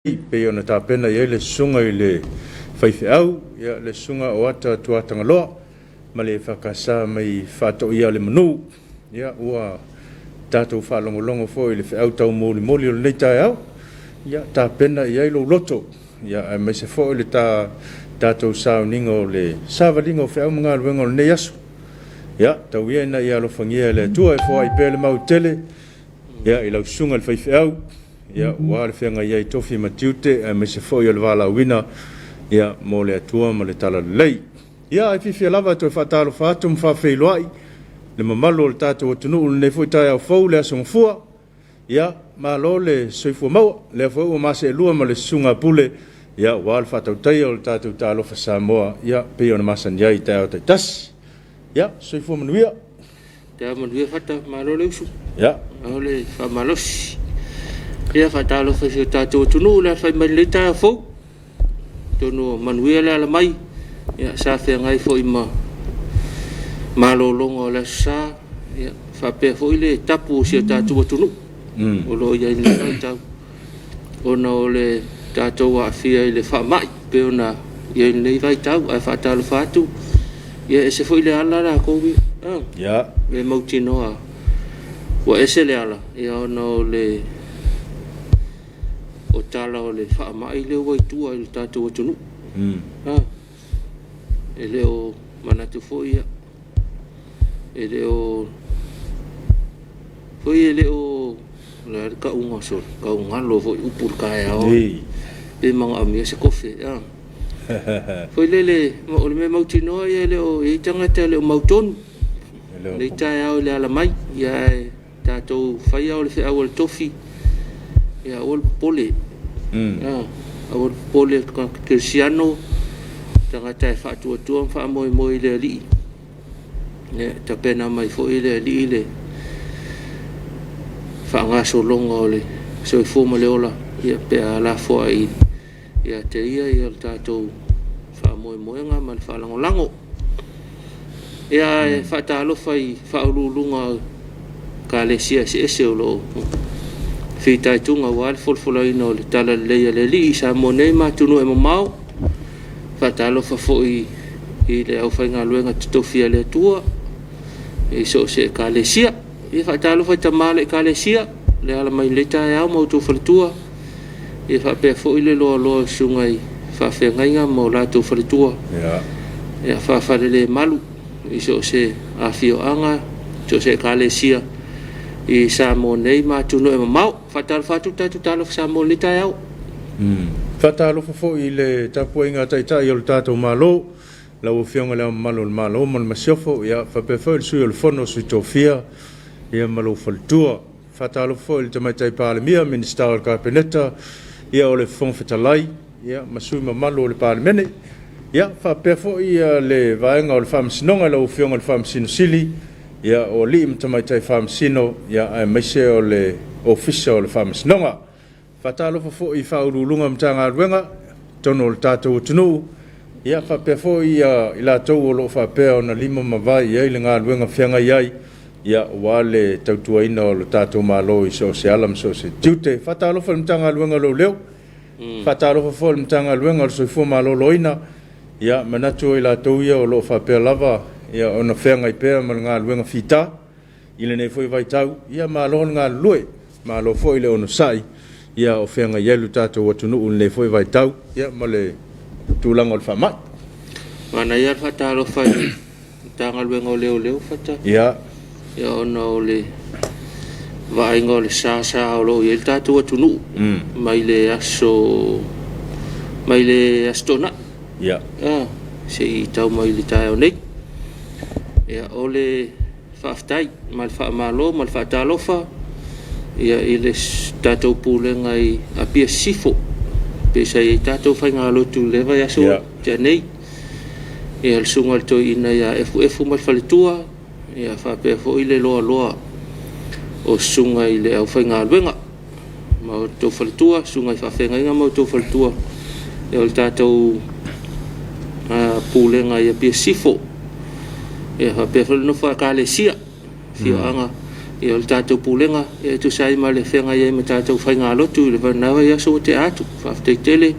Pei ona tapena i ai le susuga i le faifeau, ia, le susuga o Ata Tuatagaloa ma le EFKS mai Faatoia le Manu. Ia, ua tatou faalogologo foi i le feau taumolimoli o lenei taeao, ia tapena i ai lou loto, ia, aemaise foi le tatou sauniga o le savaliga o feau ma galuega o lenei aso. Ia, tau ia ina ia alofagia e le Atua e foai pea le mau tele, ia, i lau susuga i le faifeau, ia, ua le feagai ai tofi ma tiute, aemaise foi o le valaauina, ia, mo le Atua ma le talalelei. Ia, ae fiafia lava e toe faatalofa atu ma faafeiloai le mamalu o le tatou atunuu i lenei foi taeao fou, le Aso Gafua. Ia, malo le soifua maua. Lea foi ua maseelua ma le susuga Pule, ia, ua le faatautaia o le tatou Talofa Samoa, ia, pei ona masani ai i taeao taitasi. Ia, soifua manuia. Taeao manuia Fata, malo le usu. Ia. Malo le faamalosi. Ia, faatalofa i si o tatou atunuu le alafai mai lenei taeao fou. Atonu o manuia le ala mai. Ia, sa feagai foi ma malologa o le Aso Sa, ia, faapea foi le tapu o si o tatou atunuu o lo o i ai i lenei vaitau, ona o le tatou aafia i le faamai pei ona i ai i lenei vaitau. Ae faatalofa atu, ia, e ese foi le ala lakou ia. Le mautinoa ua ese le ala, ia, ona o le o tala o le faamai lea ua i tua i le tatou atunuu. E le o manatu foi, ia, e le o foi e le o o le a le tauga sole taugalo foi upu i le taeao pe manaomia se kofe foi lele. O le mea mautinoa, ia, e le o i ai tagata e le o mautonu lenei taeao i le ala mai, ia, ae tatou faia o le feau a le tofi, ia, aua le popole. Aua le popole, tagata kerisiano, tagata e faatuatua ma faamoemoe i le Alii. Ia, tapena mai foi le Alii le faagasologa o le soifua ma le ola, ia, pe a lafoai ia te ia, ia, le tatou faamoemoega ma le faalagolago. Ia, e faatalofa i faauluuluga o Ekalesia eseese o lo o fitaituga aua le folafolaina o le talalelei a le Alii i Samoa nei ma atunuu e mamao. Faatalofa foi i le aufaigaluega totofi a le Atua i so o se Ekalesia. Ia, faatalofa i tama o le Ekalesia le ala mai i lenei taeao ma outou faletua. Ia, faapea foi le loaloa o susuga i faafeagaiga ma o latou faletua. Ia, faafalelemalu i so o se afioaga, so o se Ekalesia i Samoa nei ma atunuu e mamao. Faatalofa atu le tatou Talofa Samoa i lenei taeao. Faatalofa foi i le tapuaiga a Taitai o le tatou Malo, lau Afioga i Le Ao Mamalu o le Malo ma le Masiofo, ia, faapea foi le Sui o le Fono a Sui Tofia, ia, ma lou faletua. Faatalofa foi i le Tamaitai Palemia, Minisita o le Kapeneta, ia, o le Fofoga Fetalai, ia, ma sui usufono mamalu o le Palemene. Ia, faapea foi le vaega o le Faamasinoga i lau Afioga i le Faamasino Sili, ia, o alii ma tamaitai Faamasino, ia, aemaise o le Ofisa o le Faamasinoga. Faatalofa foi i Faauluuluga o Matagaluega i totonu o le tatou atunuu, ia, faapea foi i latou o lo o faapea ona lima ma vae i ai le galuega feagai ai, ia, aua le tautuaina o le tatou Malo i so o se ala ma so o se tiute. Faatalofa i le Matagaluega o Leoleo, faatalofa foi i le Matagaluega o le Soifua Maloloina, ia, manatu o i latou ia o lo o faapea lava, ia, ona feagai pea ma le galuega fita i lenei foi vaitau. Ia, malo le galulue, malo foi le onosai, ia, o feagai ai lo tatou atunuu i lenei foi vaitau, ia, ma le tulaga o le faamai. Manaia le faatalofa i le Matagaluega o Leoleo, Fata. Ia, ona o le vaaiga o le sasa o lo o i ai le tatou atunuu mai le aso Toonai. Se i tau mai i le taeao nei. Ia, o le faafetai ma le faamalo ma le faatalofa, ia, i le tatou pulega i Apia Sisifo, pei sa i ai tatou faigalotu i le vaiaso tea nei. Ia, le susuga i le toeaina ia Efuefu ma le faletua, ia, faapea foi le loaloa o susuga i le aufaigaluega ma outou faletua, susuga i faafeagaiga ma outou faletua, ia, o le tatou pulega i Apia Sisifo. Ia, faapea foi le nofo a Ekalesia, afioaga. Ia, o le tatou Pulega e tusa ai ma le feagai ai ma tatou faigalotu i lena vaiaso ua tea atu. Faafetai tele,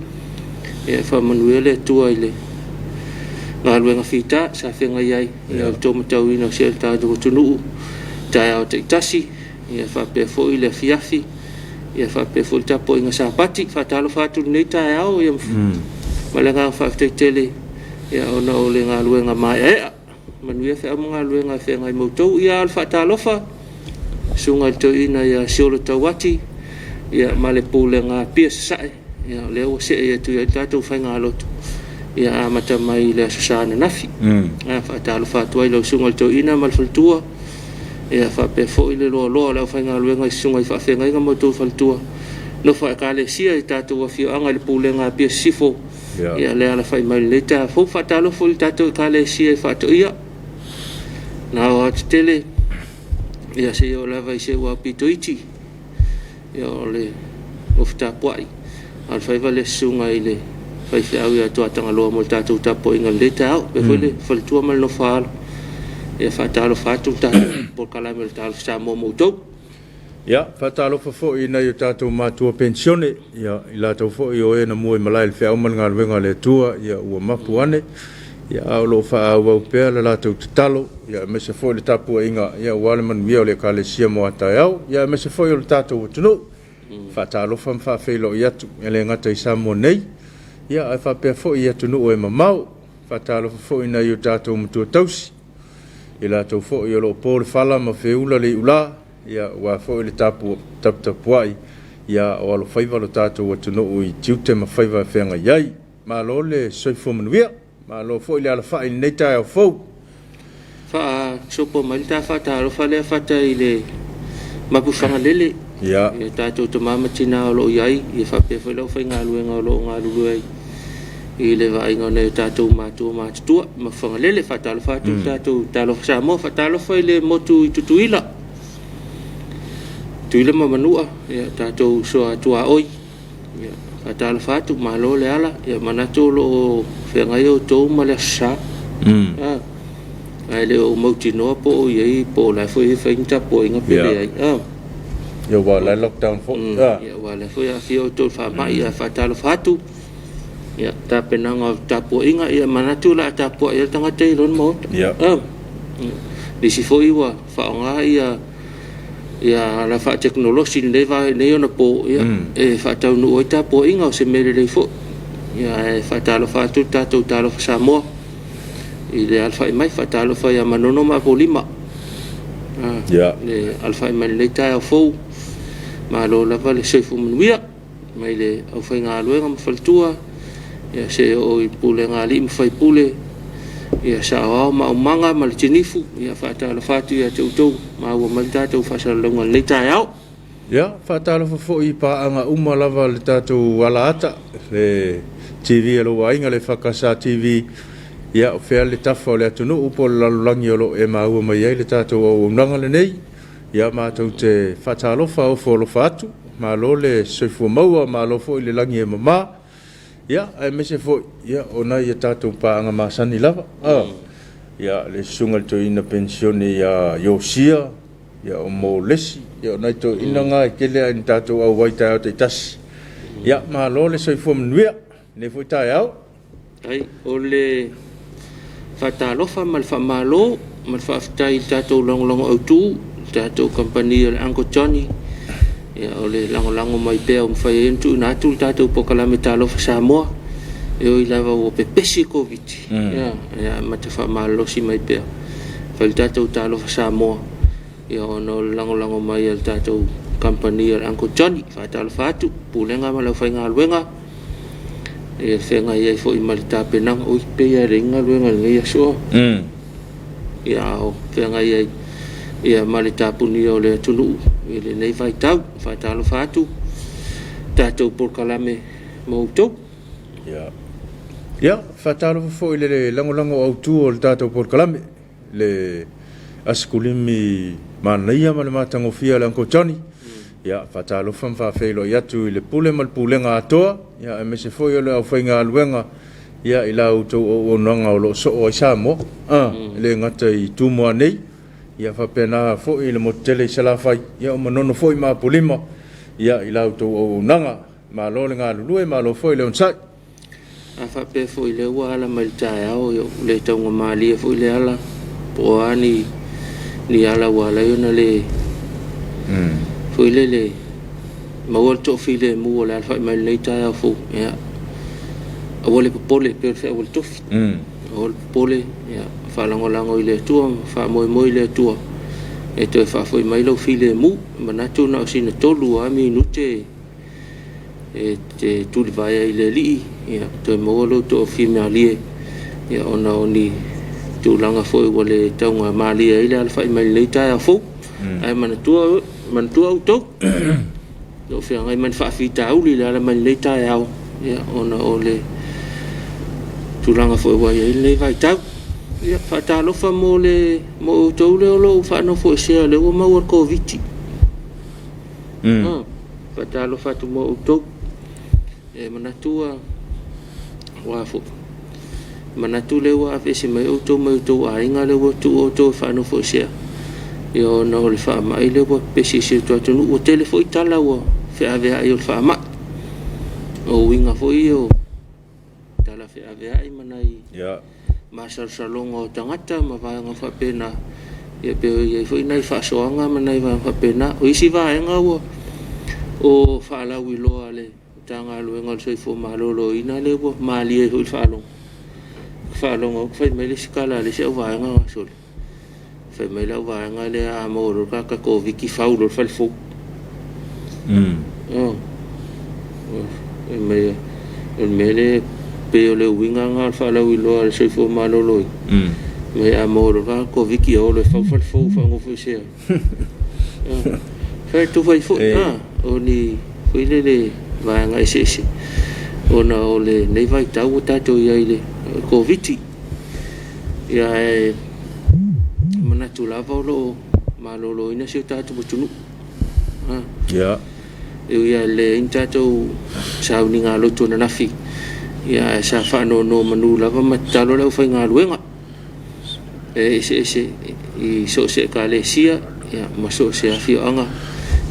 ia faamanuia le Atua i le galuega fita sa feagai ai, ia o le taumatauina o si o tatou atunuu, taeao taitasi, ia faapea foi le afiafi, ia faapea foi le tapuaiga Sapati. Faatalofa atu i lenei taeao, ia ma le agaga faafetai tele, ia ona o le galuega maeaea. Manuia feau ma galuega e feagai ma outou. Ia, a o le faatalofa, susuga i le toeaina ia Siolo Tauati, ia ma le Pulega Apia Sasae, ia o lea ua see atu i ai le tatou faigalotu, ia amata mai i le Aso Sa ananafi. Faatalofa atu ai i lau susuga i le toeaina ma le faletua, ia faapea foi le loaloa o le aufaigaluega i susuga i faafeagaiga ma outou faletua, nofo a ekalesia i tatou afioaga i le Pulega Apia Sisifo, Ia le alafai mai lenei taeao fou. Faatalofa i le tatou Ekalesia i Faatoia, na aoaotetele, ia seia oo lava i se ua aupito iti, ia o le nofo tapuai, a o le faiva lea susuga i le faifeau ia Tuatagaloa mo le tatou tapuaiga i lenei taeao. Faapea foi le faletua ma le nofo a alo. Ia faatalofa atu le tatou polokalame o le Talofa Samoa mo outou. Ia, faatalofa foi i nai o tatou matua penisione, ia, i latou foi o e na mua i malae i le feau ma le galuega a le Atua, ia, ua mapu ane, ia, a o lo o faaauau pea le latou tatalo, ia, aemaise foi le tapuaiga, ia, aua le manuia o le Ekalesia mo a taeao, ia, aemaise foi o le tatou atunuu. Faatalofa ma faafeiloai atu, e le gata i Samoa nei, ia, ae faapea foi i atunuu e mamao. Faatalofa foi i nai o tatou matua tausi, i latou foi o lo o po le fala ma feula le iulā, ia, aua foi le tapu, taputapuai, ia, o alofaiva lo tatou atunuu i tiute ma faiva e feagai ai. Malo le soifua manuia, malo foi le alafai i lenei taeao fou. Faasopo mai le ta faatalofa lea Fata i le Mapuifagalele, ia tatou tama ma tina o lo o i ai, ia faapea foi le aufaigaluega o lo o galulue ai i le vaaiga o nai o tatou matua matutua. Mapuifagalele, faatalofa atu le tatou Talofa Samoa, faatalofa i le motu i Tutuila, Tutuila ma Manua, ia tatou uso a tuaoi. Ia, faatalofa atu, malo le ala. Ia manatu o lo o feagai outou ma le Aso Sa. Ae le o mautinoa po o i ai, po o la foi e fai ni tapuaiga pe leai. Ia, aua o la e lockdown foi. Ia, aua o lea foi e aafia outou i le faamai, ae faatalofa atu. Ia, tapenaga o tapuaiga, ia manatu o le a tapuai lava le tagata i lona maota. Nisi foi ua faaaoga ia ia ala faatekonolosi i lenei va nei ona po, ia, e faataunuu ai tapuaiga o se mea lelei foi. Ia, ae faatalofa atu le tatou Talofa Samoa i le alafai mai, faatalofa ia Manono ma Apolima. Le alafai mai lenei taeao fou. Malo lava le soifua manuia mai le aufaigaluega ma faletua, ia seia oo i pulega a alii ma faipule, ia saoao ma aumaga ma le tinifu, ia faatalofa atu ia te outou, maua mai le tatou faasalalauga i lenei taeao. Ia, faatalofa foi i paaga uma lava a le tatou alaata, le TV a lou aiga, le EFKS TV, ia o fea le tafa o le atunuu po o le lalolagi o lo o e maua mai ai le tatou auaunaga lenei. Ia matou te faatalofa ofo alofa atu, malo le soifua maua, malo foi le lagi e mama, ia aemaise foi ia o nai a tatou paaga masani lava. Ia le susuga i le toeaina penisione ia Iosia, ia o Molesi, ia o nai toeaiina na e tele lava ina tatou auai i taeao taitasi. Ia malo le soifua manuia i lenei foi taeao. Ai, o le faatalofa ma le faamalo ma le faafetai i le tatou lagolago autu, le tatou kamupani o le Uncle Johnny, ia, o le lagolago mai pea ua mafai ai ona tuuina atu le tatou polokalame Talofa Samoa, e ui lava ua pepesi le Koviti, ia, ia amata faamalolosi mai pea, fai le tatou Talofa Samoa, ia, ona o le lagolago mai a le tatou kamupani o le Uncle Johnny. Faatalofa atu, Pulega ma le aufaigaluega, e feagai ai foi ma le tapenaga. Ui, pei lava e leai ni galuega i lenei aso. Ia, a o feagai ai ia ma le tapunia o le atunuu i lenei vaitau. Faatalofa atu tatou polokalame mo outou. Ia, ia faatalofa foi i le lagolago autu o le tatou polokalame, le asikulimi manaia ma le matagofie a le Uncle Johnny. Ia, faatalofa ma faafeiloai atu i le Pule ma le Pulega atoa, ia, aemaise foi o le aufaigaluega, ia, i la outou auaunaga o lo o soo ai Samoa, e le gata i Tumua nei, Ia faapena foi le motu tele i Salafai, ia o Manono foi ma Apolima, ia i la outou auaunaga. Malo le galulue, malo foi le onosai. A faapea foi lea ua ala mai le taeao, ia ua le taugamalie foi le ala, po o a ni, ni ala ua ala ai ona le foi lele maua le toafilemu o le alafai mai lenei taeao fou. Ia, aua le popole, pei o le feau a le tofi. Aua le popole, ia, faalagolago i le Atua ma faamoemoe i le Atua e toe faafoi mai lou filemu. E manatu na o sina 3 lava minute e te tulivae ai i le Alii, ia, toe maua lou toafimalie, ia, ona o ni tulaga foi ua le taugamalie ai le alafai mai lenei taeao fou. Ae manatua, manatua outou, o lo o feagai ma ni faafitauli i le ala mai lenei taeao, ia, ona o le tulaga foi ua i ai lenei vaitau. Ia, faatalofa mo le mo outou lea o lo o faanofoesea lea ua maua le Koviti. Faatalofa atu mo outou. E manatu ua foi. Manatu lea ua aveese mai outou mai outou aiga lea ua tuu outou e faanofoesea. Ia ona o le faamai lea ua pepesi i si o tatou atunuu. Ua tele foi tala ua feaveai o le faamai. O uiga foi ia o tala feaveai ma nai masalosaloga o tagata ma vaega faapena. Ia pe i ai foi nai faasoaga ma nai vaega faapena. O isi vaega ua o faalauiloa a le Matagaluega o le Soifua Maloloina lea ua malie ai foi i le faalogo. Faalogo atu fai mai le isi tala a le isi auvaega gasolo. Fai mai le auvaega lea a maua loa le tagata Koviti fau loa le fale fou. Fai mai o le mea lea pei o le uiga lena o le faalauiloa a le Soifua Maloloina. Mai a maua loa le tagata Koviti ia o loa e fau le fale fou e faanofoesea ai. Fai atu fai foi, o ni foi lele vaega eseese ona o lenei vaitau ua tatou i ai i le Koviti. Ia ae manatu lava o lo o maloloina si o tatou atunuu. E ui lava e leai ni tatou sauniga lotu ananafi, ia ae sa faanonomanu lava ma tatalo le aufaigaluega e eseese i so o se ekalesia, ia, ma so o se afioaga,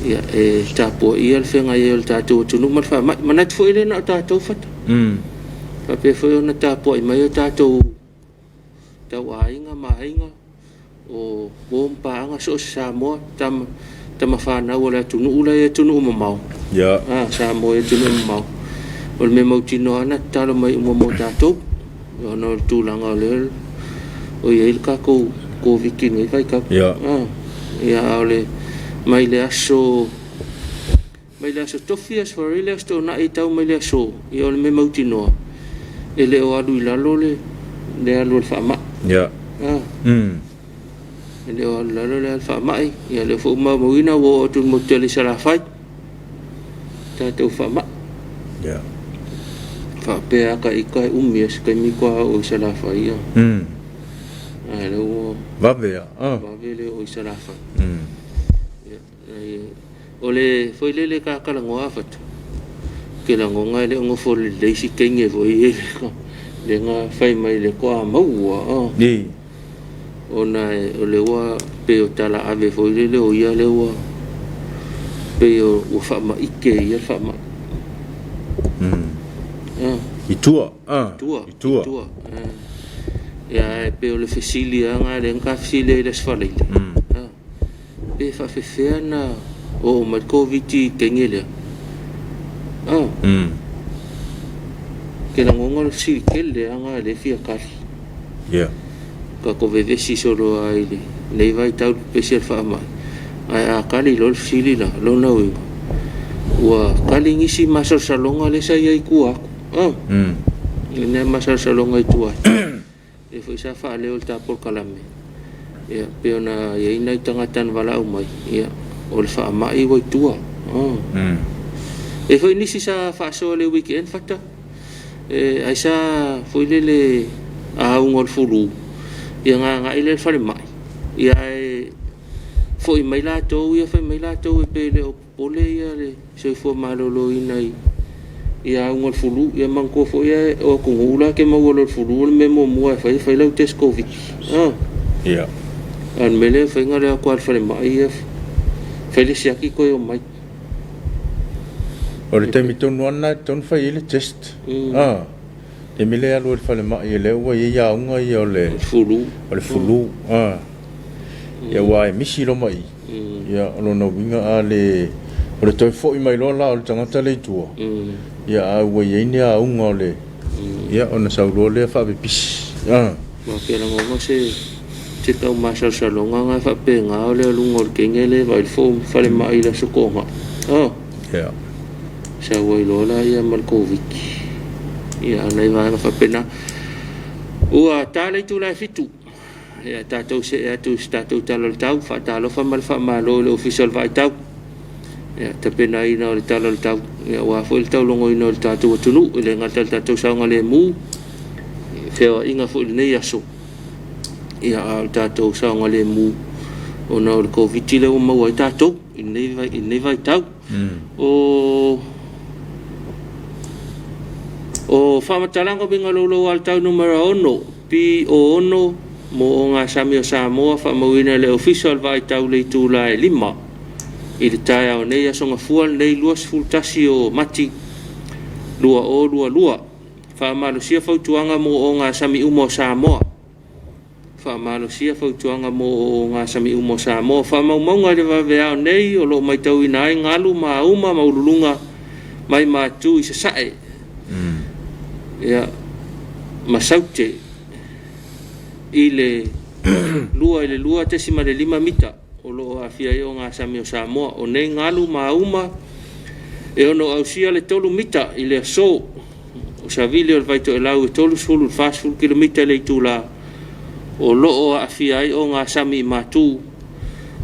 ia, e tapuaia le feagai ai o le tatou atunuu ma le faamai. Manatu foi e le na o tatou Fata. Faapea foi ona tapuai mai o tatou tauaiga ma aiga o uo ma paaga so o se Samoa, tama, tama fanau o le atunuu la i atunuu mamao. Samoa i atunuu mamao. O le mea mautinoa na tatalo mai uma mo tatou, ona o le tulaga o lea o i ai le tatou Koviti i lenei vaitau. Ia, a o le mai le aso Tofi, Aso Faraile, Aso Toonai tau mai le aso, ia o le mea mautinoa, e le o alu i lalo le alu o le faamai. E le o alu i lalo le alu faamai, ia lea foi ua maumauina ua oo atu i le motu tele i Salafai, tatou faamai. Faapea lava ita e umi lava se taimi faatoa oo i Salafai ia. Ae lea ua vave lava. Vave le oo i Salafai. Ia, o le foi lele ta talanoa a Fata, ke lagona e le o nofo lelei si teine foi le na fai mai le toa maua. Ona o le ua pei o tala ave foi lele o ia lea ua pei o ua faamaite ia le faamai. I tua. Tua. I tua. Ia, e pei o le fesili lava na lea na ta fesili ai i le Aso Faraile. Pe faafefea na oo mai le Koviti i teine lea. Ke lagona o le fesili tele lava na lea e fia tali. Tatou vevesi solo ai i lenei vaitau le pepesi o le faamai. Ae a tali loa le fesili la, lona uiga, ua tali nisi masalosaloga lea sa i ai i tua atu. Lea masalosaloga i tua atu. Lea foi sa faaleo i le ta polokalame, ia, pei ona i ai nai tagata na valaau mai, ia, o le faamai ua i tua. E foi nisi sa faasoa le weekend Fata, e, ai sa foi lele auga o le fulu, ia gagai lea i le falemai, ia ae foi mai latou ia, fai mai latou e pe le o popole ia le soifua maloloina i auga o le fulu. Ia manatua foi o atunuu la e te maua loa i le fulu, o le mea muamua e fai, e fai lau test Covid. A o le mea lea e faiga lea atu lava i le falemai ia fai le siaki toe omai. O le taimi tonu lava lena e tatau ona fai ai le test. A, taimi lea e alu ai i le falemai lea ua i ai auga ia o le fulu. O le fulu. A, ia aua e misi loa ma i, ia o lona uiga a le o le toe foi mai loa la o le tagata lea i tua, ia a ua i ai ni auga o le ia ona sau loa lea faapipisi. A. Aua pei e lagona se se tau masalosaloga na e faapena o le aluga o le teine lea e vaai le falemai i le Aso Toonai. Oh. Yeah. Sau ai loa la ia ma le Koviti. Ia, a nai vaega faapena. Ua ta le itula e 7. Ia tatou see atu i se tatou Tala o le Tau. Faatalofa ma le faamalo i le Ofisa o le Vaai Tau. Ia, tapenaina o le Tala o le Tau. Ia, aua foi le taulogoina o le tatou atunuu, e le gata i le tatou saogalemu, feoaiga foi i lenei aso. Ia, a o le tatou saogalemu ona o le Koviti lea ua maua ai tatou i lenei vaitau. O o faamatalaga uiga louloua a le tau numera 6, PO6 mo ogasami o Samoa faamauina e le Ofisa o le Vaai Tau i le itula e 5 i le taeao nei, Aso Gafua lenei 21 o Mati 2022. Faamalosia fautuaga mo ogasami uma o Samoa. Faamalosia fautuaga mo ogasami uma o Samoa. Faamaumauga i le vaveao nei o lo o matauina ai galu ma auma maululuga mai matu i sasae. Ia, ma Saute i le 2 i le 2.5 mita o lo o aafia ai ogasami o Samoa. O nei galu ma auma e ono ausia le 3 mita i le aso. O savili o le Vaitoelau e 30 i le 40 kilomita i le itula o lo o aafia ai ogasami i Matu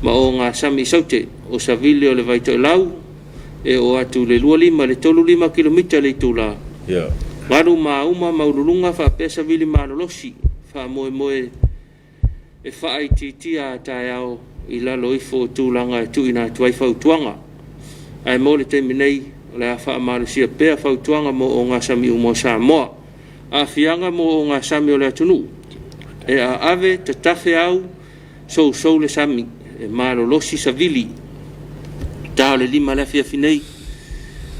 ma ogasami i Saute. O savili o le Vaitoelau e oo atu i le 25 i le 35 kilomita i le itula. Yeah. Galu ma auma maululuga faapea savili malolosi faamoemoe e faaitiitia a taeao i lalo ifo o tulaga e tuuina atu ai fautuaga. Ae mo le taimi nei, o le a faamalosia pea fautuaga mo ogasami uma o Samoa. Aafiaga mo ogasami o le atunuu. E aave tatafe au sousou le sami, e malolosi savili. Ta o le 5 le afiafi nei,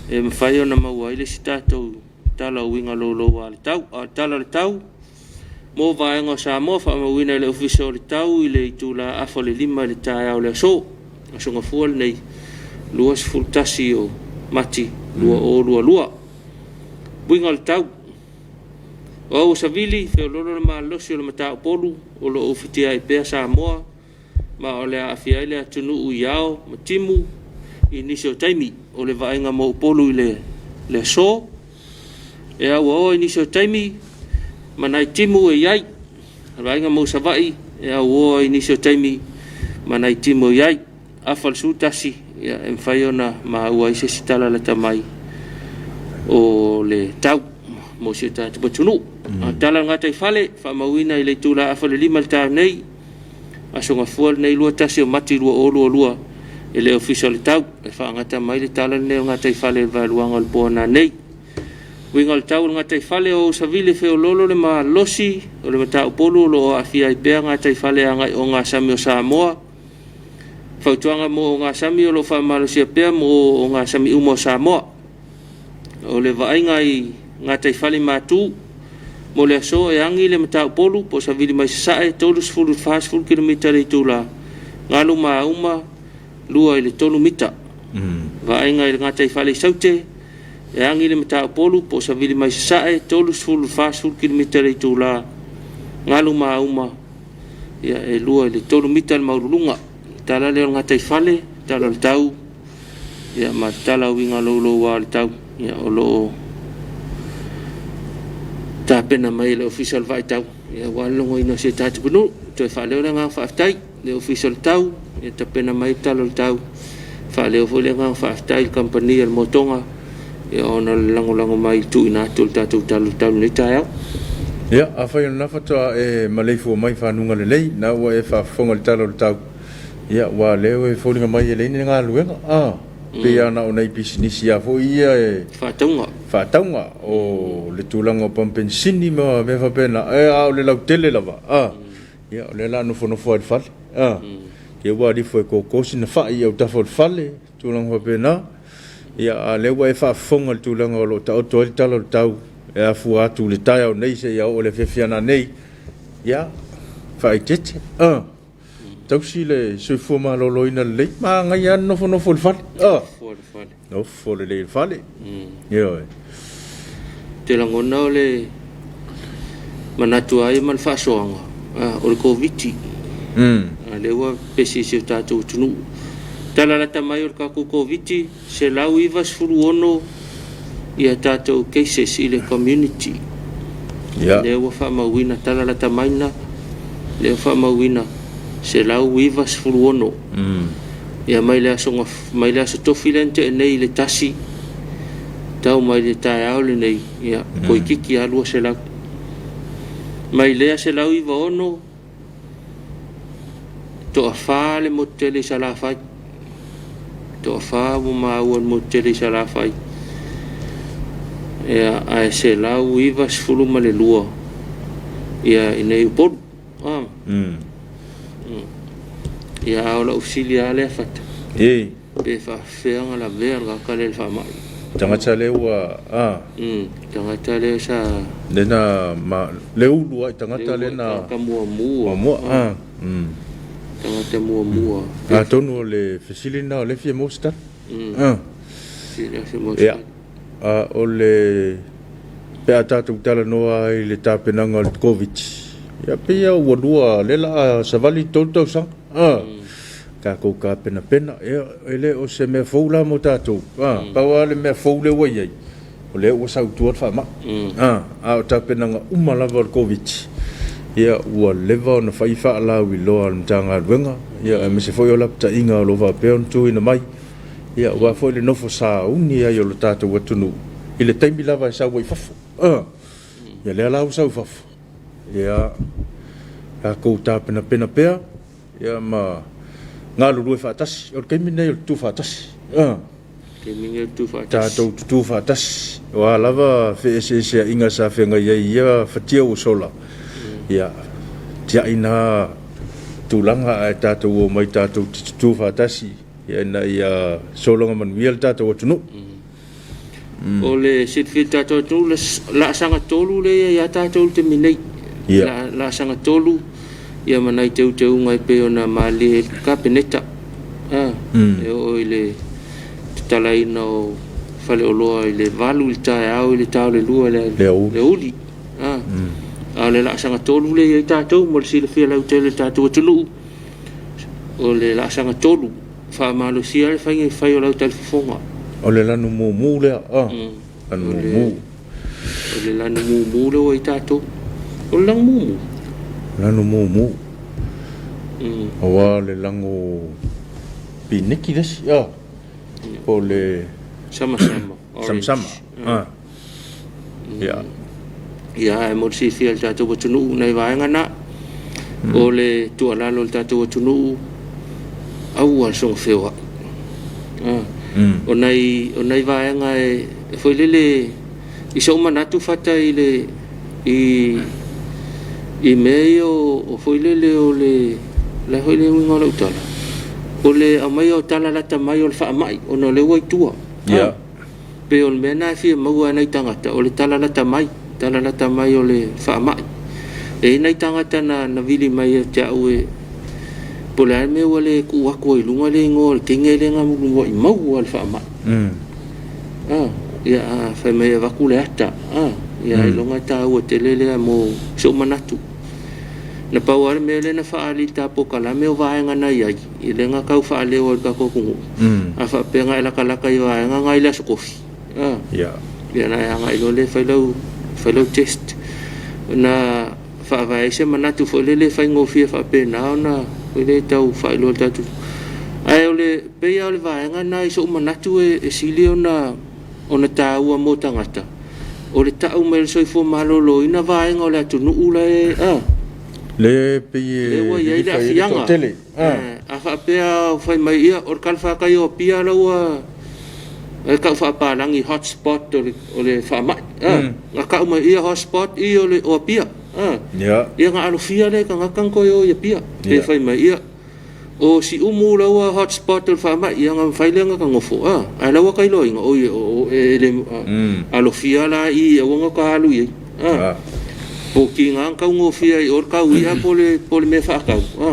e mafai ona maua ai le isi tatou tala o uiga louloua a le tau. A o le tala o le tau mo vaega o Samoa faamauina e le Ofisa o le Tau i le itula 4:30 i le taeao o le aso, Aso Gafua lenei, 21 o Mati 2022. Uiga o le tau. O au o savili, feololo le malolosi o le mataupolu o lo o ufitia ai pea Samoa ma o le a aafia ai le atunuu i ao ma timu i nisi o taimi. O le vaaiga mo Upolu i le aso, e auaoa i nisi o taimi ma nai timu e i ai. O le vaaiga mo Savaii, e auoa i nisi o taimi ma nai timu e i ai. Afa le 11, ia, e mafai ona maua ai se isi tala lata mai o le tau mo si o tatou atunuu. A tala o le gataifale, faamauina i le itula 4:30 i le taeao nei, Aso Gafua lenei 21 o Mati 2022 e le Ofisa o le Tau e faagata mai le tala lenei o le gataifale i le vaeluaga o le po nanei. Uiga o le tau o le gataifale o Usavile feololo le malosi o le mataupolu o lo o aafia ai pea gataifale agai ogasami o Samoa. Fautuaga mo ogasami o lo o faamalosia pea mo ogasami uma o Samoa. O le vaaiga i gataifale matu mo le aso e agi le mataupolu po o savili mai sasae 30 i le 40 kilomita i le itula, galu ma auma 2 i le 3 mita. Vaaiga i le gataifale i Saute e agi le mataupolu po o savili mai sasae 30 i le 40 kilomita i le itula, galu ma auma ia, e 2 i le 3 mita le maululuga. Tala lea o le gataifale, tala o le tau, ia, ma le tala uiga louloua o le tau, ia, o lo o tapena mai e le Ofisa o le Vaai Tau, ia, aua le logoina o si o tatou atunuu. Toe faaleo le agaga faafetai le Ofisa o le Tau, ia tapena mai le tala o le tau. Faaleo foi le agaga faafetai i le kamupani a le Motoga, ia, ona o le lagolago mai i le tuuina atu o le tatou tala o le tau i lenei taeao. Ia, afai o lena faatoa e maleifua mai i fanuga lelei, na ua e faafofoga i le tala o le tau, ia, aua o lea e foliga mai e leai ni galuega, a, pei lava na o nai pisinisi lava foi ia e faatauga. Faatauga, o le tulaga o pamu penisini ma mea faapena, a o le lautele lava, a. Ia, o lea o le a nofonofo lava i le fale. A, te i ua alu ifo e toto sina fai i autafa o le fale, tulaga faapena. Ia, a o lea ua e faafofoga i le tulaga o lo o taoto ai le tala o le tau e afua atu i le taeao nei seia oo i le afiafi a nanei, ia, faaeteete, a, tausi le soifua maloloina lelei, manaia lava le nofonofo i le fale, a. Nofo lelei i le fale. Ioe. Ou te lagona o le manatu lava ia ma le faasoaga, o le Koviti. A lea ua pepesi i si o tatou atunuu. Tala lata mai o le tatou Koviti, 196 ia tatou cases i le community. Ia. Lea ua faamauina tala lata mai na, lea ua faamauina 196. Ia mai le aso mai le aso Tofi lea na tea nei i le tasi tau mai le taeao lenei, ia toeitiiti lava 200. Mai lea 196 toafa le motu tele i Salafai. Toafa ua maua i le motu tele i Salafai. Ia ae 192 ia i nei Upolu. Ah. Ia a o lau fesili lava lea Fata. Ee. Pe faafefea ona lavea le tagata lea i le faamai. Tagata lea ua a. Tagata lea sa. Lea na ma le ulu ai tagata lea na. Tagata muamua. Muamua a. Tagata muamua. Atonu o le fesili lena o lea e fia maua se tali. A. Fesili lea fia maua se tali. A o le pe a tatou talanoa ai i le tapenaga o le Koviti, ia pei lava ua lua, lea la a savali le tolu tausaga, a, tatou tapenapena. Ia, e le o se mea fou la mo tatou, a, pau lava le mea fou lea ua i ai, o lea ua sau i tua le faamai, a, a o tapenaga uma lava o le Koviti, ia ua leva ona fai faalauiloa a le Matagaluega, ia aemaise foi o lapataiga o lo o faapea ona tuuina mai. Ia, aua foi le nofo sauni ai o le tatou atunuu i le taimi lava e sau ai i fafo. Ia lea la ua sau i fafo, ia tatou tapenapena pea ia ma galulue faatasi. O le taimi lenei o le tutu faatasi. Taimi lenei o le tutu faatasi. Tatou tutu faatasi. O a lava feeseeseaiga sa feagai ai i ia fatia ua sola, ia tiai na tulaga ae tatou omai tatou te tutu faatasi Ina ia sologa manuia le tatou atunuu. O le silafia e le tatou atunuu, le laasaga tolu lea e i ai ia tatou i le taimi nei. Ia. Laasaga tolu, ia ma nai teuteuga e pei ona malilie ai le Kapeneta. E oo i le tatalaina o faleoloa i le 8 i le taeao i le ta o le 2 i le aoauli. A o le laasaga tolu lea e i ai tatou mo le silafia lautele e le tatou atunuu. O le laasaga tolu, faamalosia le faiga e fai o lau talifofoga. O le lanu mumu lea, ah, lanu mumu. O le lanu mumu lea ua i tatou. O le lanu mumu? Lanu mumu. Aua o le lanu pineki le isi, ah. Po o le... Samasama. Orange. Samasama, ah. Ia. Ia, ae mo le silafia e le tatou atunuu nai vaega na. O le tuualalo i le tatou atunuu, aua le soona feoai. O nai, o nai vaega e, e foi lele, i sou manatu Fata i le, i, i mea ia o, o foi lele o le, le a foi le uiga o lau tala, o le aumaia o tala lata mai o le faamai ona o lea ua i tua. Ia. Pei o le mea lena e fia maua e nai tagata, o le tala lata mai, tala lata mai o le faamai. E i ai nai tagata na, na vili mai ia te au e, po o le a le mea ua le tuu atu ai i luga le igoa o le teine lea na mulimuai maua le faamai. Ah, ia, a fai mai e avatu le ata, ah, ia ailoga e taua tele lea mo sou manatu. Na pau lava le mea lea na faaali i le ta polokalame o vaega na i ai, i lea na tau faaleo ai i le tatou atunuu. A faapea na e latalata i vaega na i le Aso Tofi, a, ia ona e agai loa lea e fai lau, fai lau test. Na faavae ai se manatu foi lele e faigofie faapena ona foi lea e tau faailoa i le tatou. Ae o le, pei lava o le vaega lena i sou manatu e sili ona ona taua mo tagata, o le tau mai o le soifua maloloina vaega o le atunuu la e, a. Le pei e Lea ua i ai le lilifa i ai le aafiaga. toatele. A. A faapea o fai mai, ia, o le talafatai o Apia la ua e tau faapalagi hotspot o le, o le faamai. A, na tau mai, ia, hotspot i o le, o Apia. A, ia na alofia lea e tagata ona toe o i Apia. Pe fai mai, ia, o Siumu la ua hotspot o le faamai, ia ona mafai lea ona ta nofo, a, ae la ua ta iloaina, oi, e le alofia la i i aua na ta alu i ai. A, po o tiga ona taugofie ai i o le tau i'a po o le mea faatau, a,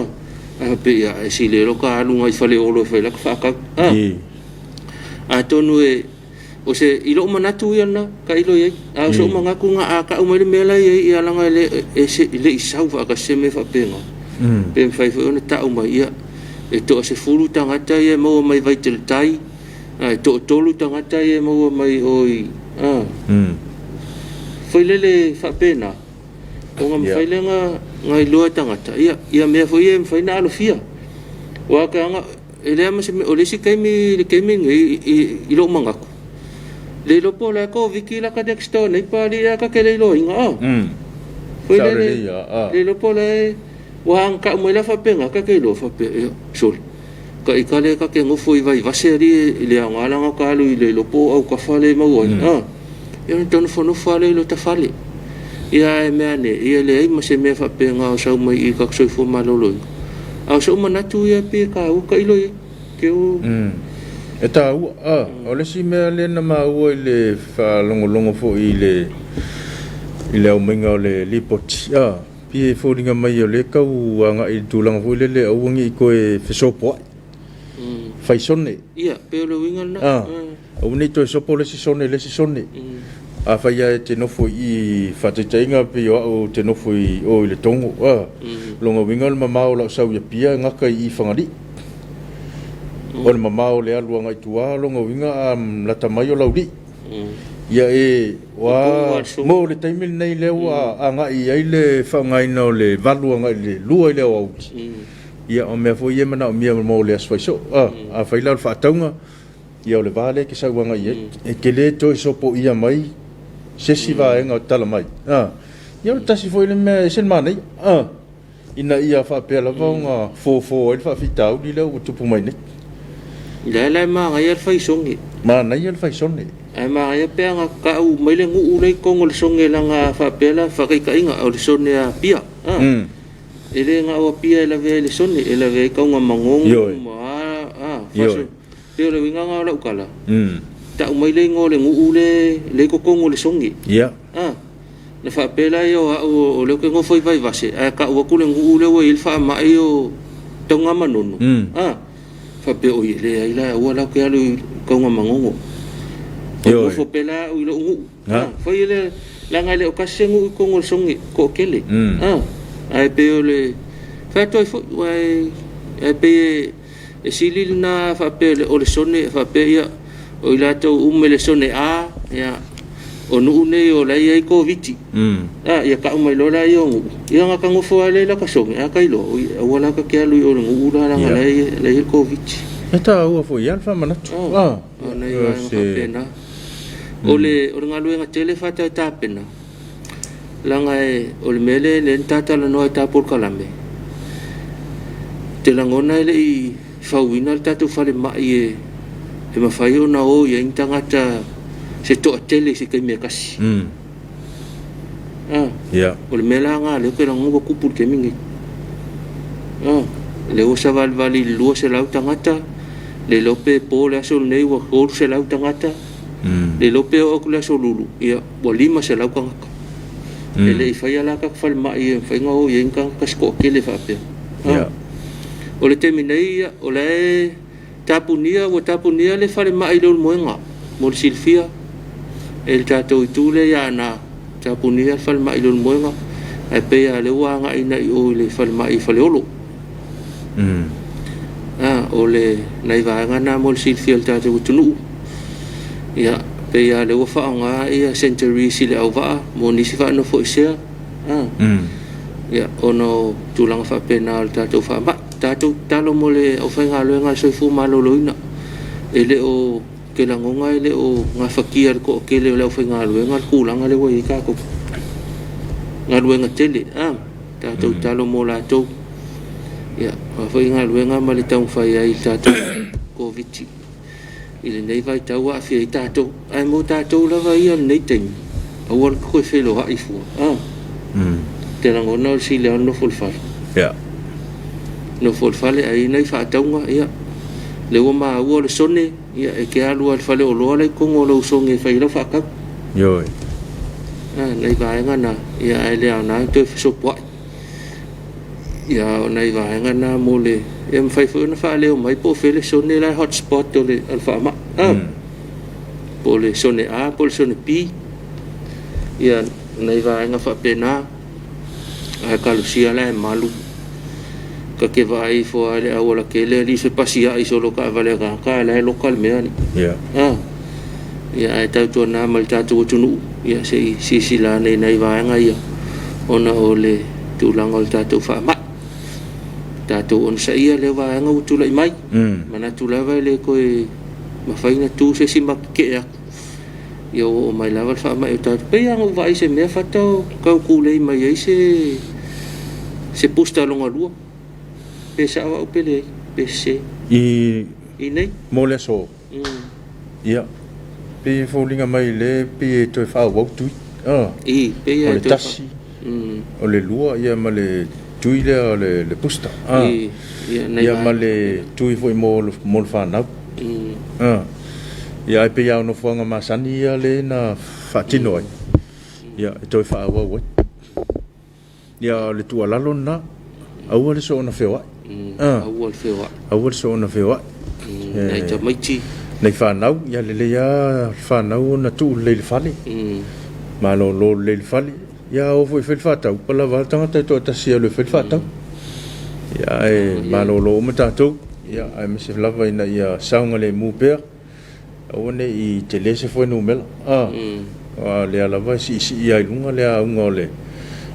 ae faapea, ia, e sili ai lou ta alu agai Faleolo e fai lata faatau. A, atonu e O se, i lou manatu ia lena, tailo i ai. A o sou manatu na a tau mai le mea la e i ai, ia leaga e le, e se, le i sau faatasi se mea faapena. Pe mafai foi ona tau mai, ia, e toa-10 tagata ia e maua mai Vaiteletai, a e toatolu tagata ia e maua mai o i, a. Foi lele faapena, ona mafai lea ona iloa e tagata, ia, ia mea foi ia e mafai ona alofia. Aua ke aga, E leai ma se mea, o le isi taimi i le taimi lenei i lou manatu, le iloa po o le a Koviti la ta next door neighbor alii ae ta te le iloaina a. Foi lele, le iloa po o le a ua agatau mai la faapena ta te iloa faapea, ia, sole, ta ita lea ta te nofo i Vaivase alii e le aoga la ona ta alu i le iloa po o autafa lea e maua ai a. Ia ona ta nofonofo lava lea i lota fale. Ia ae mea ane, ia e leai ma se mea faapena o sau mai i i ta soifua maloloina. A o sou manatu ia pei e taua tailo i ai. Te o. E taua. A, o le isi mea lea na maua i le faalogologo foi i le i le aumaiga o le lipoti, a, pei e foliga mai o lea e tau agai i le tulaga foi lele aua ne i toe fesopoai, fai sone. Ia, pei o le uiga lena. A. Aua ne i toe sopo le isi sone i le isi sone. Afai lava e te nofo i i, faataitaiga pei o au ou te nofo i o i Letogo, a, lona uiga o le mamao o lau sau i Apia e gata i i Fagalii. O le mamao o le alu agai tua, lona uiga a lata mai o Laulii. Ia e, ua, mo le taimi lenei lea ua agai i ai le faaaogaina o le 8 agai i le 2 i le aoauli. Ia o mea foi ia e manaomia mo le aso faisoo. A, afai la o le faatauga, Ia o le va lea e te sau agai i ai, e te le toe sopoia mai se isi vaega o tala mai. Ia o le tasi foi lea mea e ese le manaia, ina ia faapea lava ona fofo ai le faafitauli lea ua tupu mai nei. Lea la e manaia le faisone. Manaia le faisone. Ae manaia pe ana tau mai le nuu lea i totonu o le sone leaga a faapea la faataitaiga o le sone a Apia. E le na o Apia e lavea ai le sone, e lavea ai Taugamagogo ma a, a, Pei o le uiga lena o lau tala, tau mai le igoa o le nuu le i totonu o le sogi. A, na faapea la o au o lea ou te nofo i Vaivase, ae tau atu le nuu lea ua i ai le faamai o Tanugamanono. A, faapea oi e leai la, aua la ou te alu i Tanugamanono. Ou nofo pea la au i lou nuu. A, fai le, leaga e le o tasi se nuu i totonu o le sogi, toatele. A, ae pei o le, fai atu ai foi, aua e pei e, E sili lena faapea o le sone faapea ia o i latou uma i le sone A ia o nuu nei o la e i ai Koviti. A ia tau mai loa laia o nuu ia ona ta nofo lava lea i lata sone a ta iloa oi aua la ta te alu i o i le nuu la leaga la e i ai le Koviti. E taua foi lava le faamanatu. A o nai vaega faapena. O le o le galuega tele faataitapena Leaga o le mea lea lea na ta talanoa i ta polokalame, ou te lagona e le i fauina le tatou falemai e mafai ona o i ai ni tagata se toatele i se taimi e tasi. O le mea la lena lea ou te lagona ua tupu i le taimi lenei. O lea ua savalivali i le 200 tagata, le iloa pe po le aso lenei ua 300 tagata, le iloa pe oo atu i le aso Lulu, ia ua 500 tagata. E le i faia la tatou falemai e mafai ona o i ai ni tagata se toatele faapea. O le taimi nei, ia, o la e tapunia, ua tapunia le falemai i Leulumoega, mo le silafia e le tatou itu lea i Aana, tapunia le falemai i Leulumoega, ae pei lava o lea ua agai i o i le falemai i Faleolo. O le nai vaega na mo le silafia e le tatou atunuu. Ia, pei lava o lea ua faaaoga ia centuries i le auvaa mo nisi faanofoesea. Ia, ona o tulaga faapena o le tatou faamai. Tatou tatalo mo le aufaigaluega a le Soifua Maloloina. E le o, ou te lagona e le o gafatia e le toatele o le aufaigaluega le tulaga lea ua i ai tatou. Galuega tele, tatou tatalo mo latou. Ia, o a foi galuega ma le taumafai ai i le tatou Koviti i lenei vaitau ua aafia ai tatou. Ae mo tatou lava ia i lenei taimi, aua le toe feloai fua. Te lagona o le sili lava o le nofo i le fale. Ia. Nofo i le fale ae i ai nai faatauga, ia, lea ua maua o le sone, ia, e te alu lava i le faleoloa la e i totonu o lou sone e fai ai lau faatau. Ioe. A, nai vaega na, ia, ae le aoga ona toe fesopoai. Ia, a o nai vaega na mo le... E mafai foi ona faaleo mai po o fea le sone la e hotspot o le faamai. A. Po o le sone A po o le sone B. Ia, nai vaega faapena, ae talosia la e malu. Ta te vaai ifo lava i le aualatele alii fepasiai solo taavale a tagata a o la e loka le mea alii. Ia. A. Ia, ae tautuana ma le tatou atunuu, ia se i silasila ane i nai vaega ia ona o le tulaga o le tatou faamai. Tatou onosaia lea vaega ua tulai mai. Manatu lava e le toe mafai ona tu se isi ma tetee atu. Ia ua oo mai lava le faamai o tatou. Pei lava ona ou vaai i se mea fata o tau tulei mai ai se se booster lona lua. Pe sao au pe leai, pe sese. I I nei. Mo le aso. Ia, pei e foliga mai lea pei e toe faaauau tui. Ah. I, pei O e le toe tasi, o le lua, ia ma le tui lea o le booster. Ah. I, ia, nai Ia ma le tui foi mo le fanau. Ah. Ia ae pei lava o nofoaga masani ia lea na faatino ai, ia e toe faaauau ai. Ia o le tuualalo lena, aua le soona feoai. Ah. Aua le feoai. Aua le soona feoai. Nai tamaiti. Nai fanau, ia lelei lava le fanau ona tuu lelei i le fale. Malolo lelei i le fale. Ia o foi e fai le faatau, pala lava le tagata e toatasi e alu e fai le faatau. Ia ae malolo uma tatou, ia aemaise lava ina ia saogalemu pea, aua ne i tele se fuainumera. Ah. Aua o lea lava e siisii lava i luga le auga o le...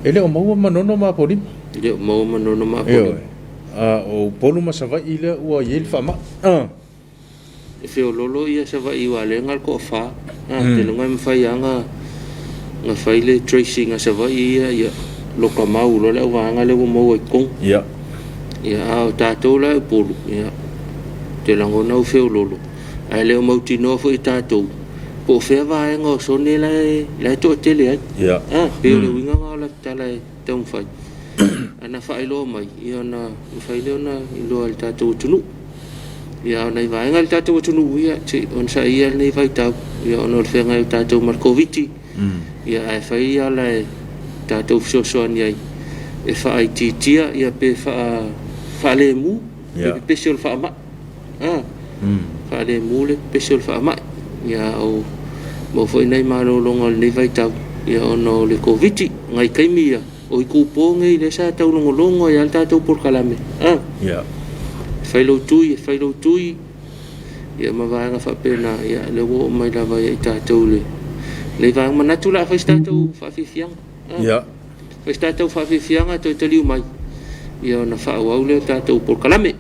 E le o maua Manono ma Apolima. E le o maua Manono ma Apolima. Ioe. A o Upolu ma Savaii lea ua i ai le faamai. Ah. E feololo ia Savaii aua o lea e na o le toafa. A, ou te iloa e mafai lava ona fai le tracing a Savaii ia, ia loka mau loa le auvaega lea ua maua i totonu. Ia. Ia, a o tatou la i Upolu, ia, ou te lagona ua feololo, ae le o mautinoa foi e tatou po o fea vaega o sone la e toatele ai. Ia. A, pei o le uiga lena o lau tala e taumafai. Ana faailoa mai, ia ona mafai lea ona iloa e le tatou atunuu. Ia, a o nai vaega o le tatou atunuu, ia, se i onosaia lenei vaitau, ia, ona o le feagai o tatou ma le Koviti, ia, ae fai ala e tatou fesoasoani ai e faaitiitia, ia, pe faalemu le pepesi o le faamai. A, faalemu le pepesi o le faamai. Ia, o maua foi nai malologa o lenei vaitau, ia, ona o le Koviti. Nai taimi ia, o itupo nei lea sa taulogologo ai lava le tatou polokalame. A, Ia. fai lou tui, e fai lou tui, ia ma vaega faapena, ia, lea ua oo mai lava ia i tatou le lenei vaega. Manatu o le a fai se tatou faafiafiaga. A, Ia. fai se tatou faafiafiaga toe taliu mai, ia ona faaauau lea o tatou polokalame.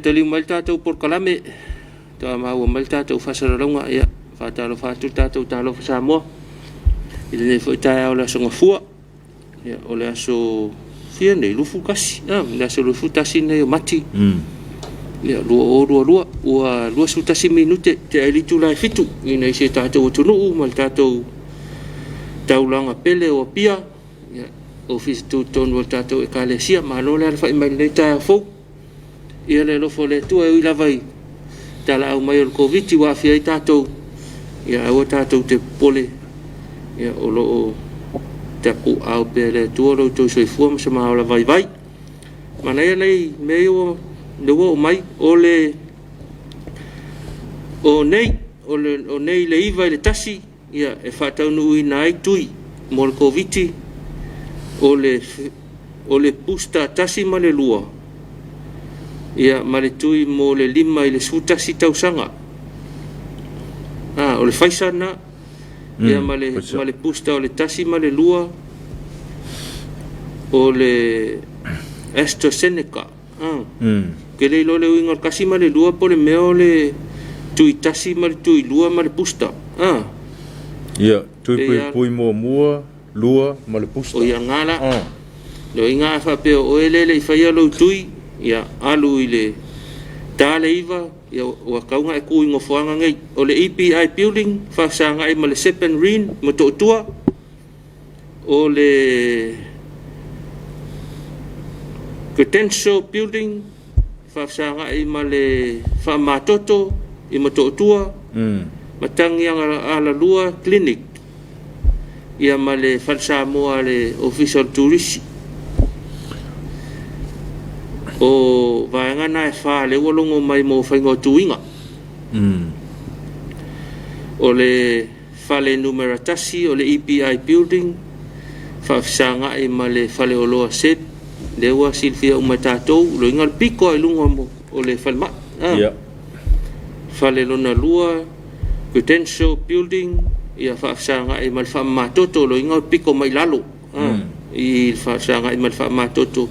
taliu mai le tatou polokalame, faatoa maua mai le tatou faasalalauga, ia, faatalofa atu le tatou Talofa Samoa i lenei foi taeao o le Aso Gafua. Ia, o le aso fia nei, 21, ah, le aso 21 nei o Mati, ia, 2022, ua 21 minute tea ai le itula e 7 ina i si o tatou atunuu ma le tatou taulaga pele o Apia, ia, ofisa tutotonu o le tatou Ekalesia. Malo le alafai mai i lenei taeao fou. Ia le alofa o le Atua e ui lava i talaau mai o le Koviti ua aafia ai tatou, ia aua tatou te popole, ia o lo o tapuaao pea e le Atua lo outou soifua ma so maola vaivai. Manaia nei mea ia ua lea ua oo mai, o le o nei, o le o nei le 9 i le 1, ia e faataunuuina ai tui mo le Koviti, o le o le booster 1 ma le 2, ia ma le tui mo le 5 i le 11 tausaga. Ah, o le Pfizer na, ia ma le, ma le booster o le 1 ma le 2, o le AstraZeneca. Ah. Ke le iloa le uiga o le 1 ma le 2 po o le mea o le tui 1 ma le tui 2 ma le booster. Ah. Ia, tui puipui muamua, lua ma le booster. O ia nga la. Le uiga a faapea o oe lea e le i faia lou tui, ia alu i le ta le iva, ia ua tau na e tu i nofoaga nei. O le EPI building, faafesagai ma le Sepen Rin, Motootua. O le Credential Building, faafesagai ma le Faamamatoto i Motootua, Matagi Alalua Clinic, ia ma le Fale Samoa a le Ofisa o le Turisi. O vaega na e fa lea ua logo mai mo faiga o tuiga. O le fale numera 1 o le EPI Building, faafesagai ma le faleoloa SEB, lea ua silafia uma e tatou, loiga o le pito lava i luga o le falemai. Ah. Yeah. Fale lona lua, Credential Building, ia faafesagai ma le faamamatoto, loiga o le pito mai lalo. Ah. I le faafesagai ma le faamamatoto.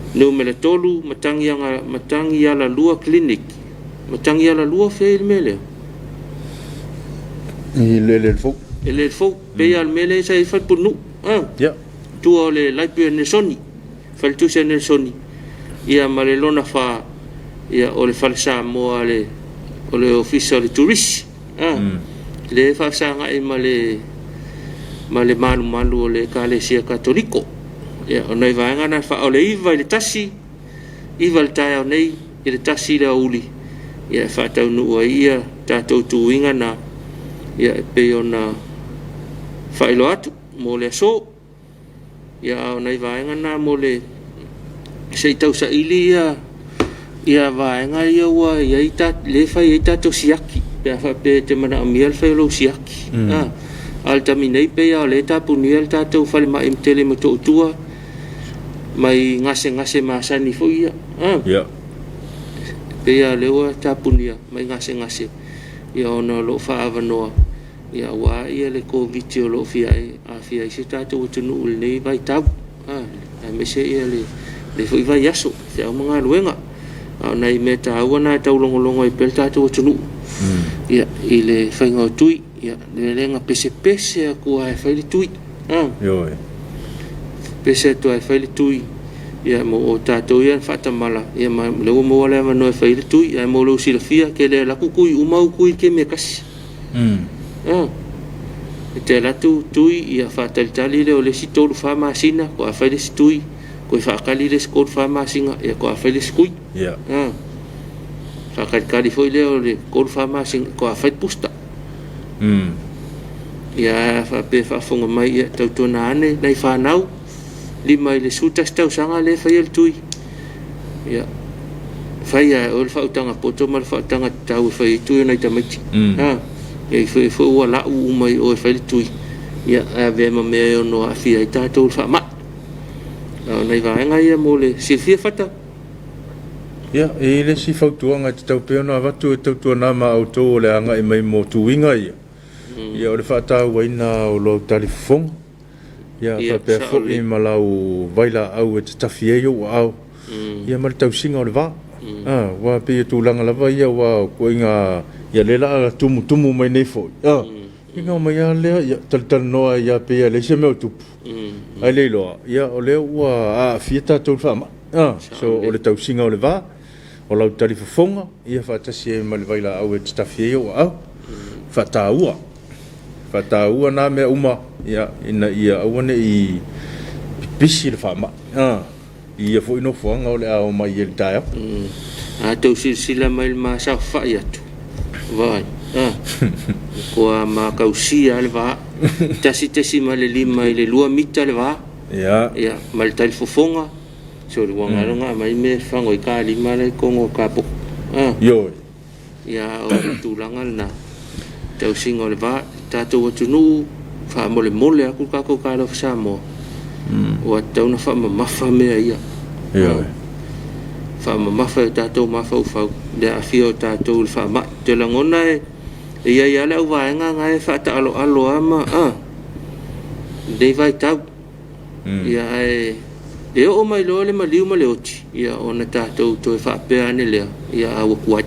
Numera 3, Matagiaga, Matagialalua Clinic. Matagialalua fea i le mea lea? I le eleele fou. Eleele fou. Pei lava o le mea lea sa i ai Falepulenuu. Ah. Yeah. Tua o le Library a Nelesoni, Faletusi a Nelesoni, ia ma le lona fa, ia o le Fale Samoa le, o le Ofisa o le Turisi. Ah. Lea e faafesagai ma le ma le malumalu o le Ekalesia Katoliko. Ia, o nai vaega na fa, o le 9 i le 1, 9 i le taeao nei i le 1 i le aoauli, ia e faataunuu ai ia tatou tuiga na, ia e pei ona faailoa atu mo le aso. Ia a o nai vaega na mo le se i tausaili ia ia vaega ia ua i ai ta, le fai ai tatou siaki pe a faapea e te manaomia le fai o lou siaki. A o le taimi nei pei lava o lea e tapunia le tatou falemai tele i Motootua mai gasegase masani foi ia. Yeah. Pei lava o lea ua tapunia mai gasegase ia ona o lo o faaavanoa ia aua ia le Koviti o lo o fia aafia ai si o tatou atunuu i lenei vaitau, aemaise ia lenei foi vaiaso, feau ma galuega. A o nai mea taua na e taulogologo ai pea le tatou atunuu ia, i le faiga o tui, ia, le mea lea na pesepese atu lava e fai le tui. Ioe. Pese atu lava e fai le tui, ia, mo o tatou ia na faatamala, ia, ma lea ua maua le avanoa e fai ai le tui. Ae mo lou silafia, ke le alu atu tui uma au tui i le kemi e tasi. E te alu atu tui, ia faatalitali lea o le isi 3-4 masina, toa fai le isi tui, toe faatali le isi 3-4 masina, ia toa fai le isi tui. Yeah. Faatalitali foi lea o le 3-4 masina, toa fai le booster. Ia faapea faafofoga mai, ia tautuana ane nai fanau, 5 i le 11 tausaga lea e faia le tui. Ia, fai lava e oe le faautaga poto ma le faautaga tatau e fai ai tui o nai tamaiti. Ia ifo ifo ua lau uma i oe e fai le tui, ia ae avea ma mea e ono aafia ai tatou i le faamai. A o nai vaega ia mo le silafia Fata. Ia, e i ai le isi fautuaga e tatau pea ona avatu e tautuana ma outou o le agai mai mo tuiga ia, ia o le faatauaina o lou talifofoga. Ia, faapea foi ma lau vailaau e tatafi ai ou aao, ia ma le tausiga o le va. Aua e pei o tulaga lava ia aua o ituaiga ia lea o le a tumutumu mai nei foi, ia ona omai lava lea, ia talatalanoa ai lava pei e leai se mea o tupu, ae le iloa, ia o lea ua aafia tatou i le faamai. So, o le tausiga o le va, o lau talifofoga, ia faatasi ai ma le vailaau e tatafi ai ou aao. Faataua, faataua na mea uma, ia, ina ia aua ne i pipisi le faamai i ia foi nofoaga o le a omai ai i le taeao. A tou silasila mai i le ma saofafai atu, vaai, a, ua ma tausia lava le va, 1.5 i le 2 mita le va, ia, ma le talifofoga, so le uaga lona aumai mea e fafaga ai ta lima la i totonu o ta potu. A, Ioe. Ia, o le tulaga lena, tausiga o le va, tatou atunuu, faamolemole atu le tatou Talofa Samoa, ua tatau ona faamamafa mea ia. Ioe. Faamamafa e o tatou mafaufau le aafia o tatou i le faamai. Ou te lagona e i ai lava le auvaega na e faataaloalo lava ma lenei vaitau. Ia, ae e oo mai loa le maliu ma le oti, ia ona tatou toe faapea ane lea, ia a ua tuai.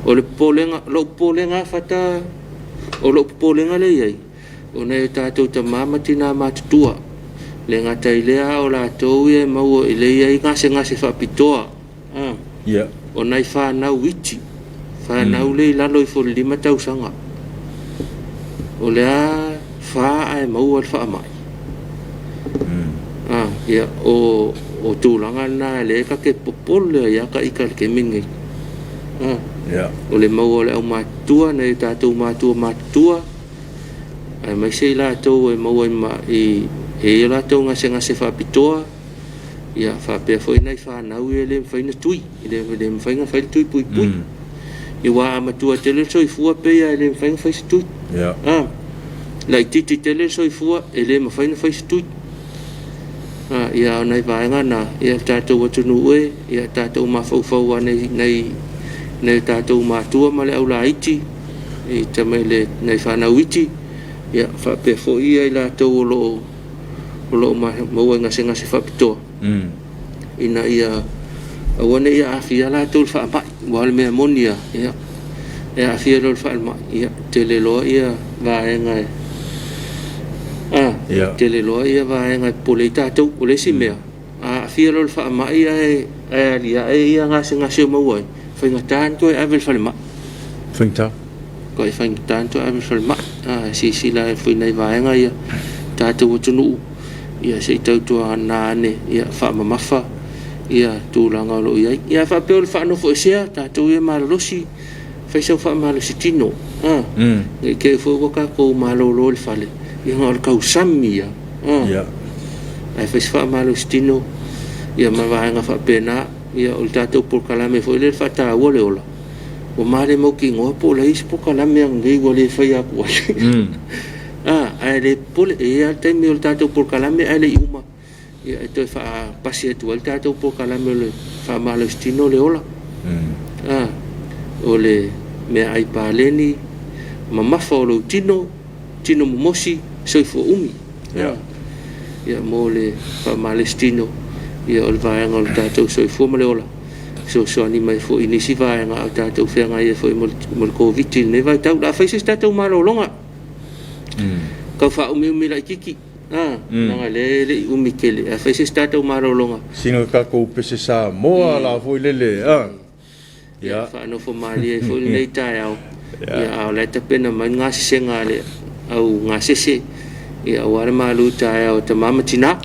O le popolega, lou popolega Fata, o lou popolega lea e i ai, ona e tatou tama ma tina matutua, le gata i lea o latou ia e maua i le i ai gasegase faapitoa. O nai fanau iti, fanau le i lalo ifo i le 5 tausaga. O le a fa ae maua le faamai. Ia, o tulaga lena lea ta te popole ai lava ita i le taimi lenei. O le maua o le aumatutua, nai o tatou matua matutua, aemaise i latou e maua i e i ai o latou gasegase faapitoa, ia faapea foi nai fanau ia e le mafai ona tui, e le mafai ona fai le tui puipui. Aua a matua tele le soifua pei lava e le mafai ona fai se tui. Laitiiti tele le soifua, e le mafai ona fai se tui. Ia, o nai vaega na, ia le tatou atunuu e, ia tatou mafaufau lava nai o tatou matua ma le aulaiti, i tamai nai fanau iti, ia faapea foi ia i latou o lo o maua i gasegase faapitoa, ina ia aua ne i aafia latou i le faamai, aua o le mea moni lava, ia, e aafia loa i le faamai, ia, tele loa ia vaega e tele loa ia vaega e popole ai tatou. O le isi mea, a aafia loa i le faamai ae aliae ia gasegase o maua ai, faigata ona toe ave i le falemai. Faigata. Toe faigata ona toe ave i le falemai. Silasila ane foi i nai vaega ia, tatou atunuu, ia se i tautuana ane, ia faamamafa ia tulaga o lo o i ai. Ia faapea o le faanofoesea, tatou ia malolosi, fai sau faamalosi tino. Ne i te i foi ua tatou malolo i le fale, ia na o le tausami lava. Ae fai se faamalosi tino, ia ma vaega faapena. Ia o le tatou polokalame foi lea e faataua le ola, ua ma le mautinoa po o le a isi polokalame ananei ua le faia atu ai. Ae le popole, e i ai lava le taimi o le tatou polokalame ae le i uma, ia e toe faapasi atu ai le tatou polokalame o le faamalosi tino le ola. O le meaai paleni, mamafa o lou tino, tino momosi, soifua umi. Ia mo le faamalosi tino, ia o le vaega o le tatou soifua ma le ola, fesoasoani mai foi i nisi vaega o tatou feagai ai foi ma le Koviti i lenei vaitau. O le a fai se isi tatou malologa, tau faaumiumi laitiiti, leaga o lea e le i umi tele, ae fai se isi tatou malologa. Sina tatou pese Samoa la foi lele. Ia faanofo malie ai foi lenei taeao, ia a o la e tapena mai le gasesega a le au gasese, ia aua le malu taeao o tama ma tina.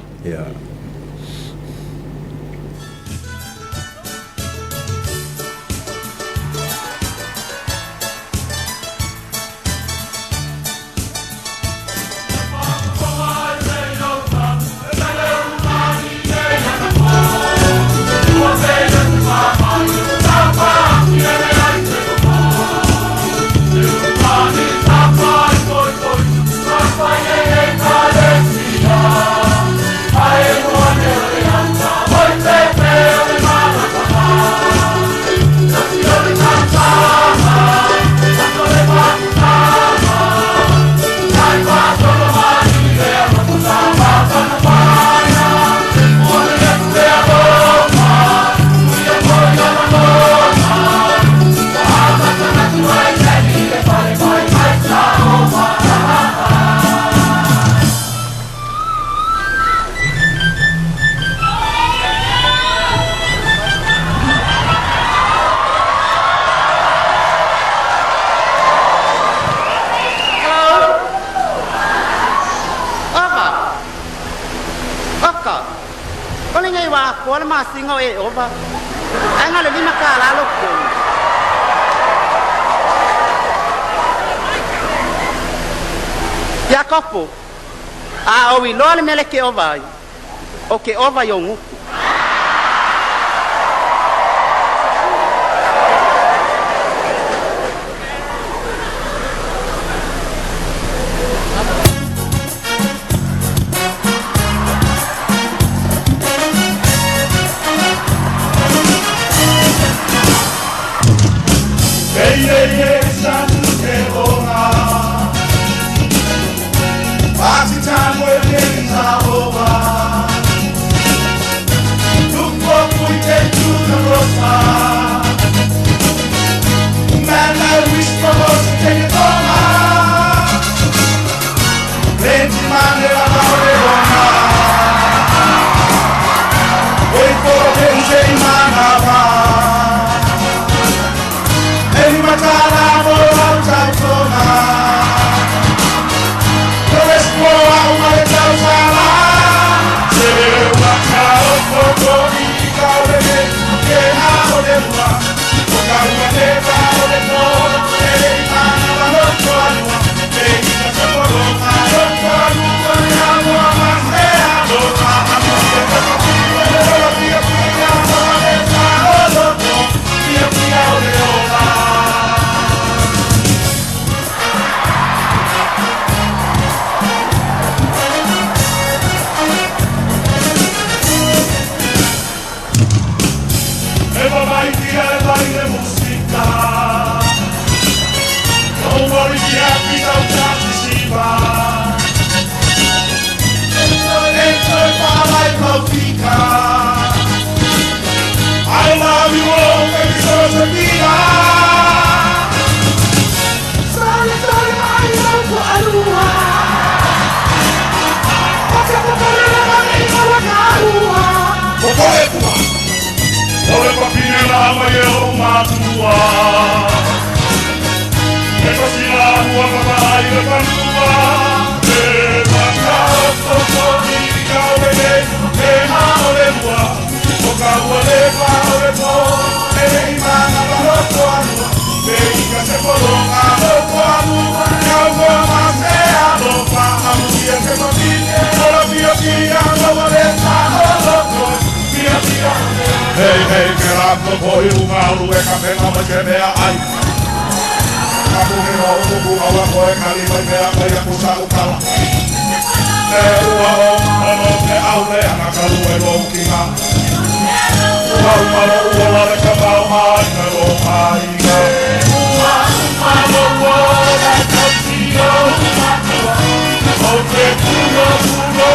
Ua atoa le masina o e ova ae na o le $5 lou totogi. Iakopo, a ou iloa le mea lea e te ova ai, ou te ova i ou gutu. Party time when things are over. Look what we take to the prosper. Man, I wish for us to take it over. Plenty money around the corner. Wait for the same man Any matala mo out Don't worry, be happy, don't try to see I love you all, baby, so to be. O le papine la mai e o matua. E pasila ua mamaai le fanua. E maka o toto i ka wele E ha o le ua. O ka ua le pa o le po. E le imanga pa loto anua. Me i ka se polonga loto anua. Ka ua ma se alofa Amuia se papine O la fia fia Ua le sa o loto Fia fia. Hei hei ke la ko koi unga ulu e ka penga ma ke mea ai. Ka puhi o uku awa koe kali mai mea mai aku sa ukala. E ua o ono te aule ana kalu e lo kinga. Ua umalo ua lare ka mau mai ka lo mai ka. Ua umalo ua la ka tio matua. O te kulo kulo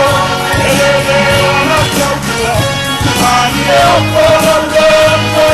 e le le ana tautua. Ani e o kolo lo ko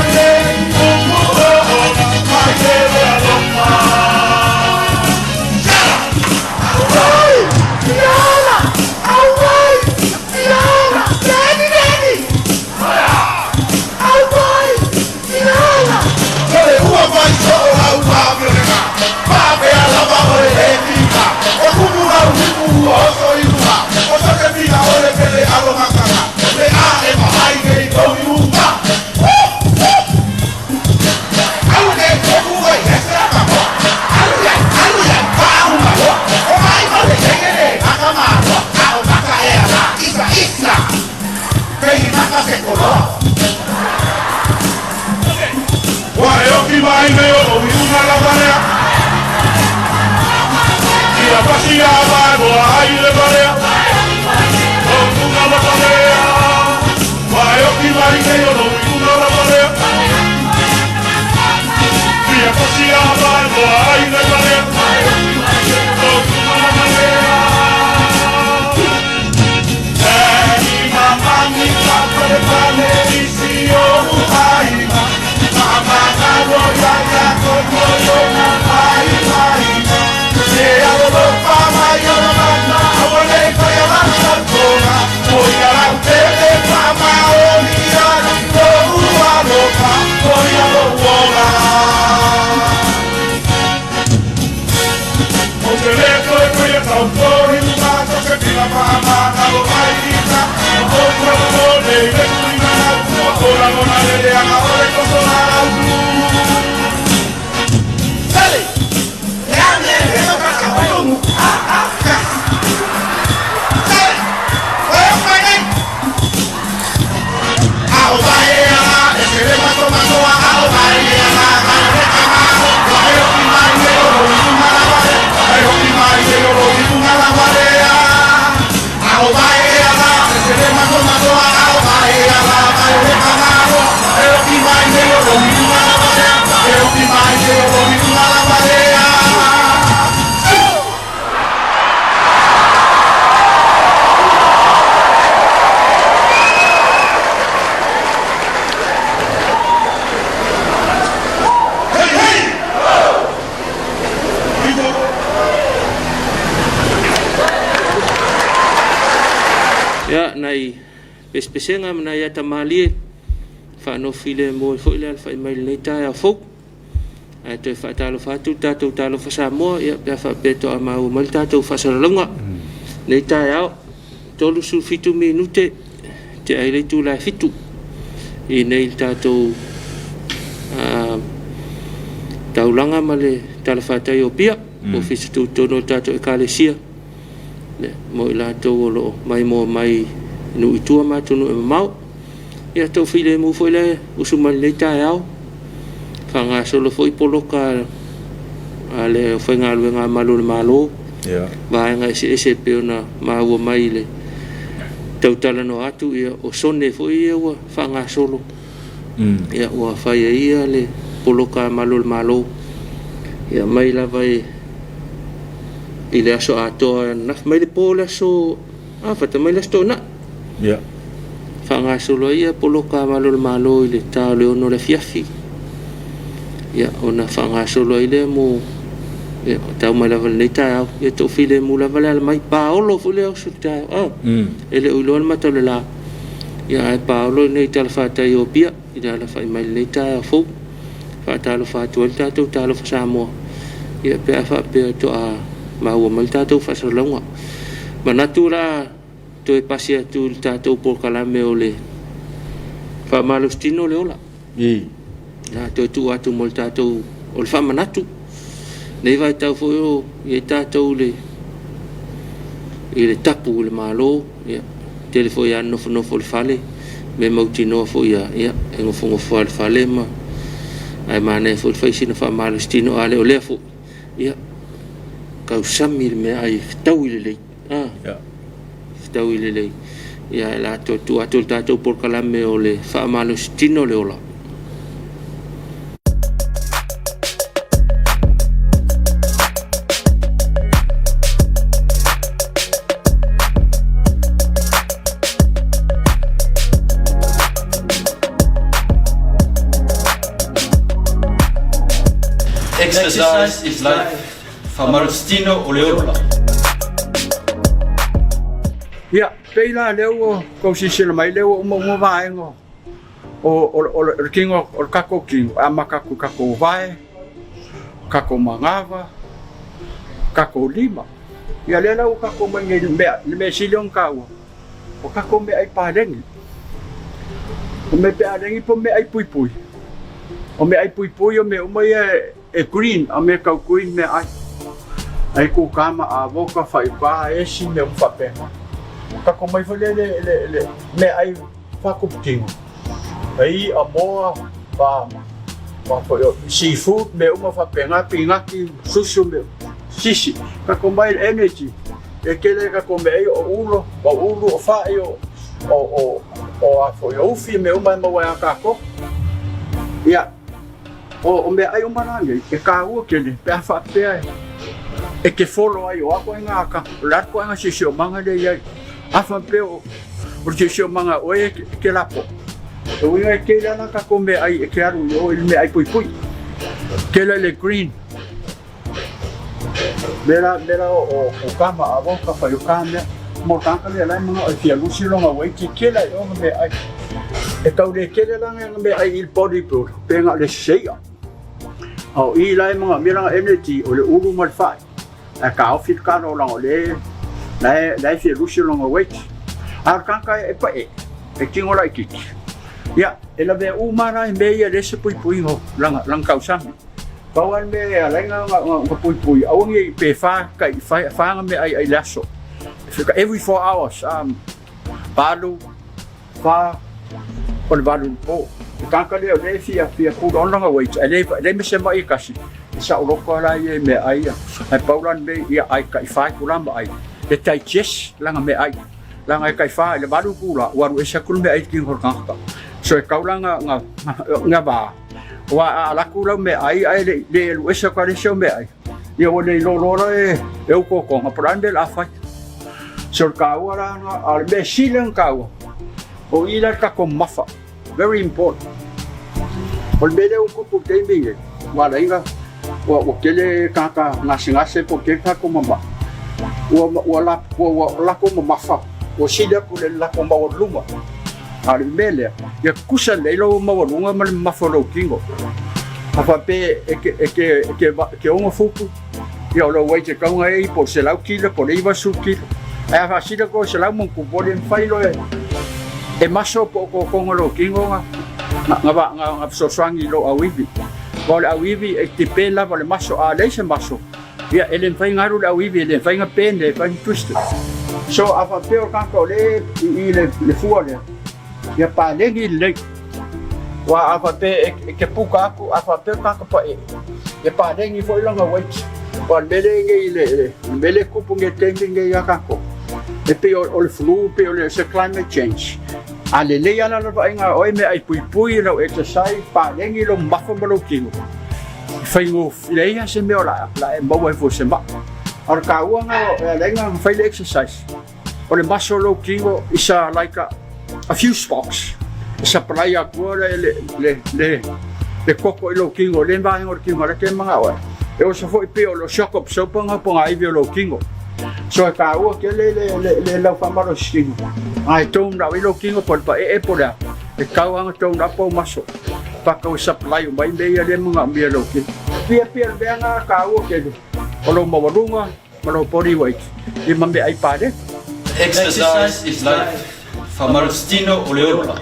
Ia, nai pesepesega ma nai ata malie faanofilemu ai foi le alafai mai i lenei taeao fou. Ae toe faatalofa atu le tatou Talofa Samoa, ia, pe a faapea toa maua mai le tatou faasalalauga. Lenei taeao, 37 minute te ai le itula e 7 i nei le tatou taulaga ma le talafatai o Apia, Ofisa Tutotonu o le tatou Ekalesia, mo i latou o lo o maimoa mai i nuu i tua ma atunuu e mamao. Ia tou filemu foi le usu mai lenei taeao, faagasolo foi poloka a le aufaigaluega a malu o le Malo, vaega eseese e pei ona maua mai i le tautalanoa atu, ia, o sone foi ia ua faagasolo, ia, ua fai ai ia le poloka a malu o le Malo, ia, mai lava i le aso atoa ananafi, mai le po le aso Fata mai le Aso Toonai. Faagasolo ai ia poloka a malu o le Malo i le ta o le 6 o le afiafi. Ia, ona faagasolo ai lea mo, ia, tau mai lava i lenei taeao. Ia tou filemu lava le ala mai. Paolo foi le oso i le taeao. E le o iloa le mata o le la. Ia, ae paolo i nei talafatai o Apia i le alafai mai lenei taeao fou. Faatalofa atu ai le tatou Talofa Samoa, ia, pe a faapea toa maua mai le tatou faasalalauga. Manatu la toe pasi atu i le tatou polokalame o le faamalositino le ola. La toe tuu atu mo le tatou o le faamanatu. Nei vaitau foi o i ai tatou i le tapu i le Malo, ia, tele foi lava nofonofo i le fale, me mautinoa foi ia, ia, e nofonofo lava i le fale ma ae manaia foi le fai sina faamalositino, a le o lea foi, ia, tausami le meaai e fetaui lelei. Fetaui lelei. Ia, e la toe tuu atu le tatou polokalame o le faamalositino le ola. Exercise is life. Faamalositino o le ola. Ia, pei la lea ua tou silasila mai lea ua uma uma vaega o le tino, o le tatou tino e amata atu i tatou vae, tatou manava, tatou lima. Ia lea la ua tatou omai nei i le mea, le mea sili ona taua, o tatou meaai paleni. O mea paleni po o meaai puipui. O meaai puipui o mea uma ia e green, a mea tau green meaai. Ai kūkā ma avoka, faigā, esi, mea uma faapena. Tatou omai foi lea i le meaai faatuputino, ai i'a, moa, pa, pa foi o seafood, mea uma faapena, pinati, susu, mea, sisi. Tatou omai i le energy, e tele tatou mea ai o ulo, o ulu, o fai, o, o, o, o a foi, o ufi, mea uma e maua ai a tatou. Ia, O meaai uma la nei, e kāua tele pe a faapea e te follow ai o a koe ngā ka, o le a koe ngā siosiomaga lea i ai. A faapea o le siosiomaga o oe e te lapo, e uiga e tele lava tatou meaai e te alu i o i le meaai puipui. Tele le green. Mea la o kama a o ka whai o ka mea. Mo tāka lea lai mga o fia lusi longa wei ki kela i o nga mea ai. E tau le kele langa nga mea ai i le bodybuild, pe nga le seia. A o i lai mga mea langa energy o le ulu ma le whai. A ka ofi le kano o langa o le lai fia lusi longa weight. A o le kāka e pa e, e tingo lai kiki. Ia, e lawe u mara i mea ia le se pui pui ho langa, langa kausami. Pau lava le mea e ala ai ona puipui, aua ne i pe whā kai, whā ngā mea ai ai le aso. Every 4 hours, valu, whā, o le valu i le pō. Le tagata lea o lea e fia, fia put on lona weight, ae le, leai ma se ma'i e tasi, e saoloko lava la ia i meaai ia. Ae pau la le mea, ia ai tai whā itula ma ai, e digest lana meaai. Leaga e tai whā i le valu itula, ua alu ese atu le meaai i le tino o le tagata. So e tau la nga vā. Aua a alu atu lau meaai ae le i alu ese atu lava le isi au meaai, ia ua le iloa loa la e ou totoga po o le a le mea o le a fai. So o le taua la lena, a o le mea sili ona taua, o i la le tatou mamafa, very important. O le mea lea ua tupu i le taimi lenei, ua ala ai ona ua tele tagata gasegase po o tele tatou mamai, ua latou mamafa. ua sili atu le latou maualuluga. A o le mea lea, ia tutusa lelei lou maualuga ma le mamafa o lou tino. A faapea e te, e te, e te, e te 6 futu, ia o lou weight e tatau ona i ai po o le 100 kilo po o le 90 kilo. Ae a faasili atu i le 100 ma ona tupu, e le mafai loa e maso po o totoga o lou tino na, na, na, na, na fesoasoani i lou auivi. Aua o le auivi e depend lava i le maso. A leai se maso, Ia, e le mafai ona alu le auivi, e le mafai ona bend, e le mafai ona twist. So, a faapea o le tagata o lea e i i le, le fua lea, ia paleni lelei. Aua a faapea e, e te puka atu, a faapea o le tagata paee, ia paleni foi lona weight. Aua o le mea lea e i nei, le, le, le mea lea e tupu nei i le taimi lenei ia tatou, e pei o, o le flu, pei o le, se climate change. A lelei lava la le vaaiga a oe, meaai puipui, lau exercise, paleni lou mamafa ma lou tino, e faigofie, leai lava se mea o le a e maua ai foi i se maa. A o le taua lena e ala ai ona fai le exercise, o le muscle o lou tino is a like a fuse box e supply atua le, le, le, le, le koko i lou tino, le vaega o le tino la te manao ai. E oso foi pei o le shock absorber nga pogaivi o lou tino. So e taua tele le, le, le lau faamalositino. Ae tou manao ai lou tino po o le paee po o le a, e tau lava ona tou manao pau maso. Paka ua supply uma ai mea ia lea e manaomia e lou tino. Pia pia le mea na taua tele o lou maualuga ma lou body weight ia ma meaai paleni. Exercise is life, Faamalositino o le ola.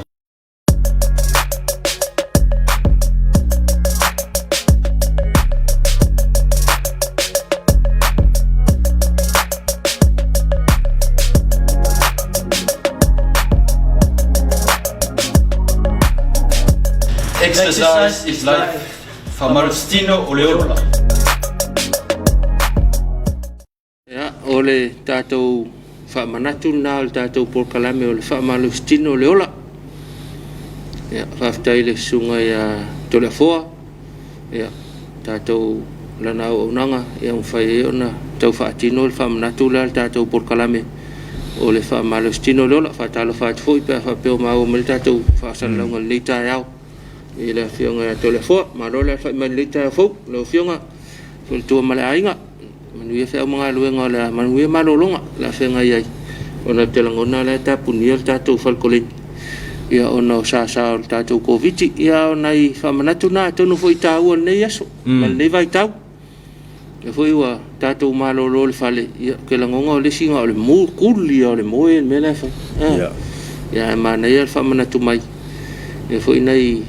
Exercise is life, Faamalositino o le ola. Ia, o le tatou faamanatu lena o le tatou polokalame o le faamalositino o le ola. Ia, faafetai i le susuga ia Toleafoa, ia, tatou lana auaunaga, ia mafai ai ona tau faatino le faamanatu lea o le tatou polokalame o le faamalositino o le ola. Faatalofa atu foi pe a faapea ua maua mai le tatou faasalalauga i lenei taeao i le Afioga ia Toleafoa. Malo le alafai mai i lenei taeao fou, lau Afioga, faletua ma le aiga. Manuia feau ma galuega o le a manuia malologa o le a feagai ai ona ou te lagona o la e tapunia le tatou fale koleni ia ona o sasa o le tatou Koviti. Ia o nai faamanatu na atonu foi taua i lenei aso ma lenei vaitau. Lea foi ua tatou malolo i le fale, ia ou te lagona o le isi na o le mu kuli ia o le moe le mea la e fai. Ia ae manaia le faamanatu mai ia foi nai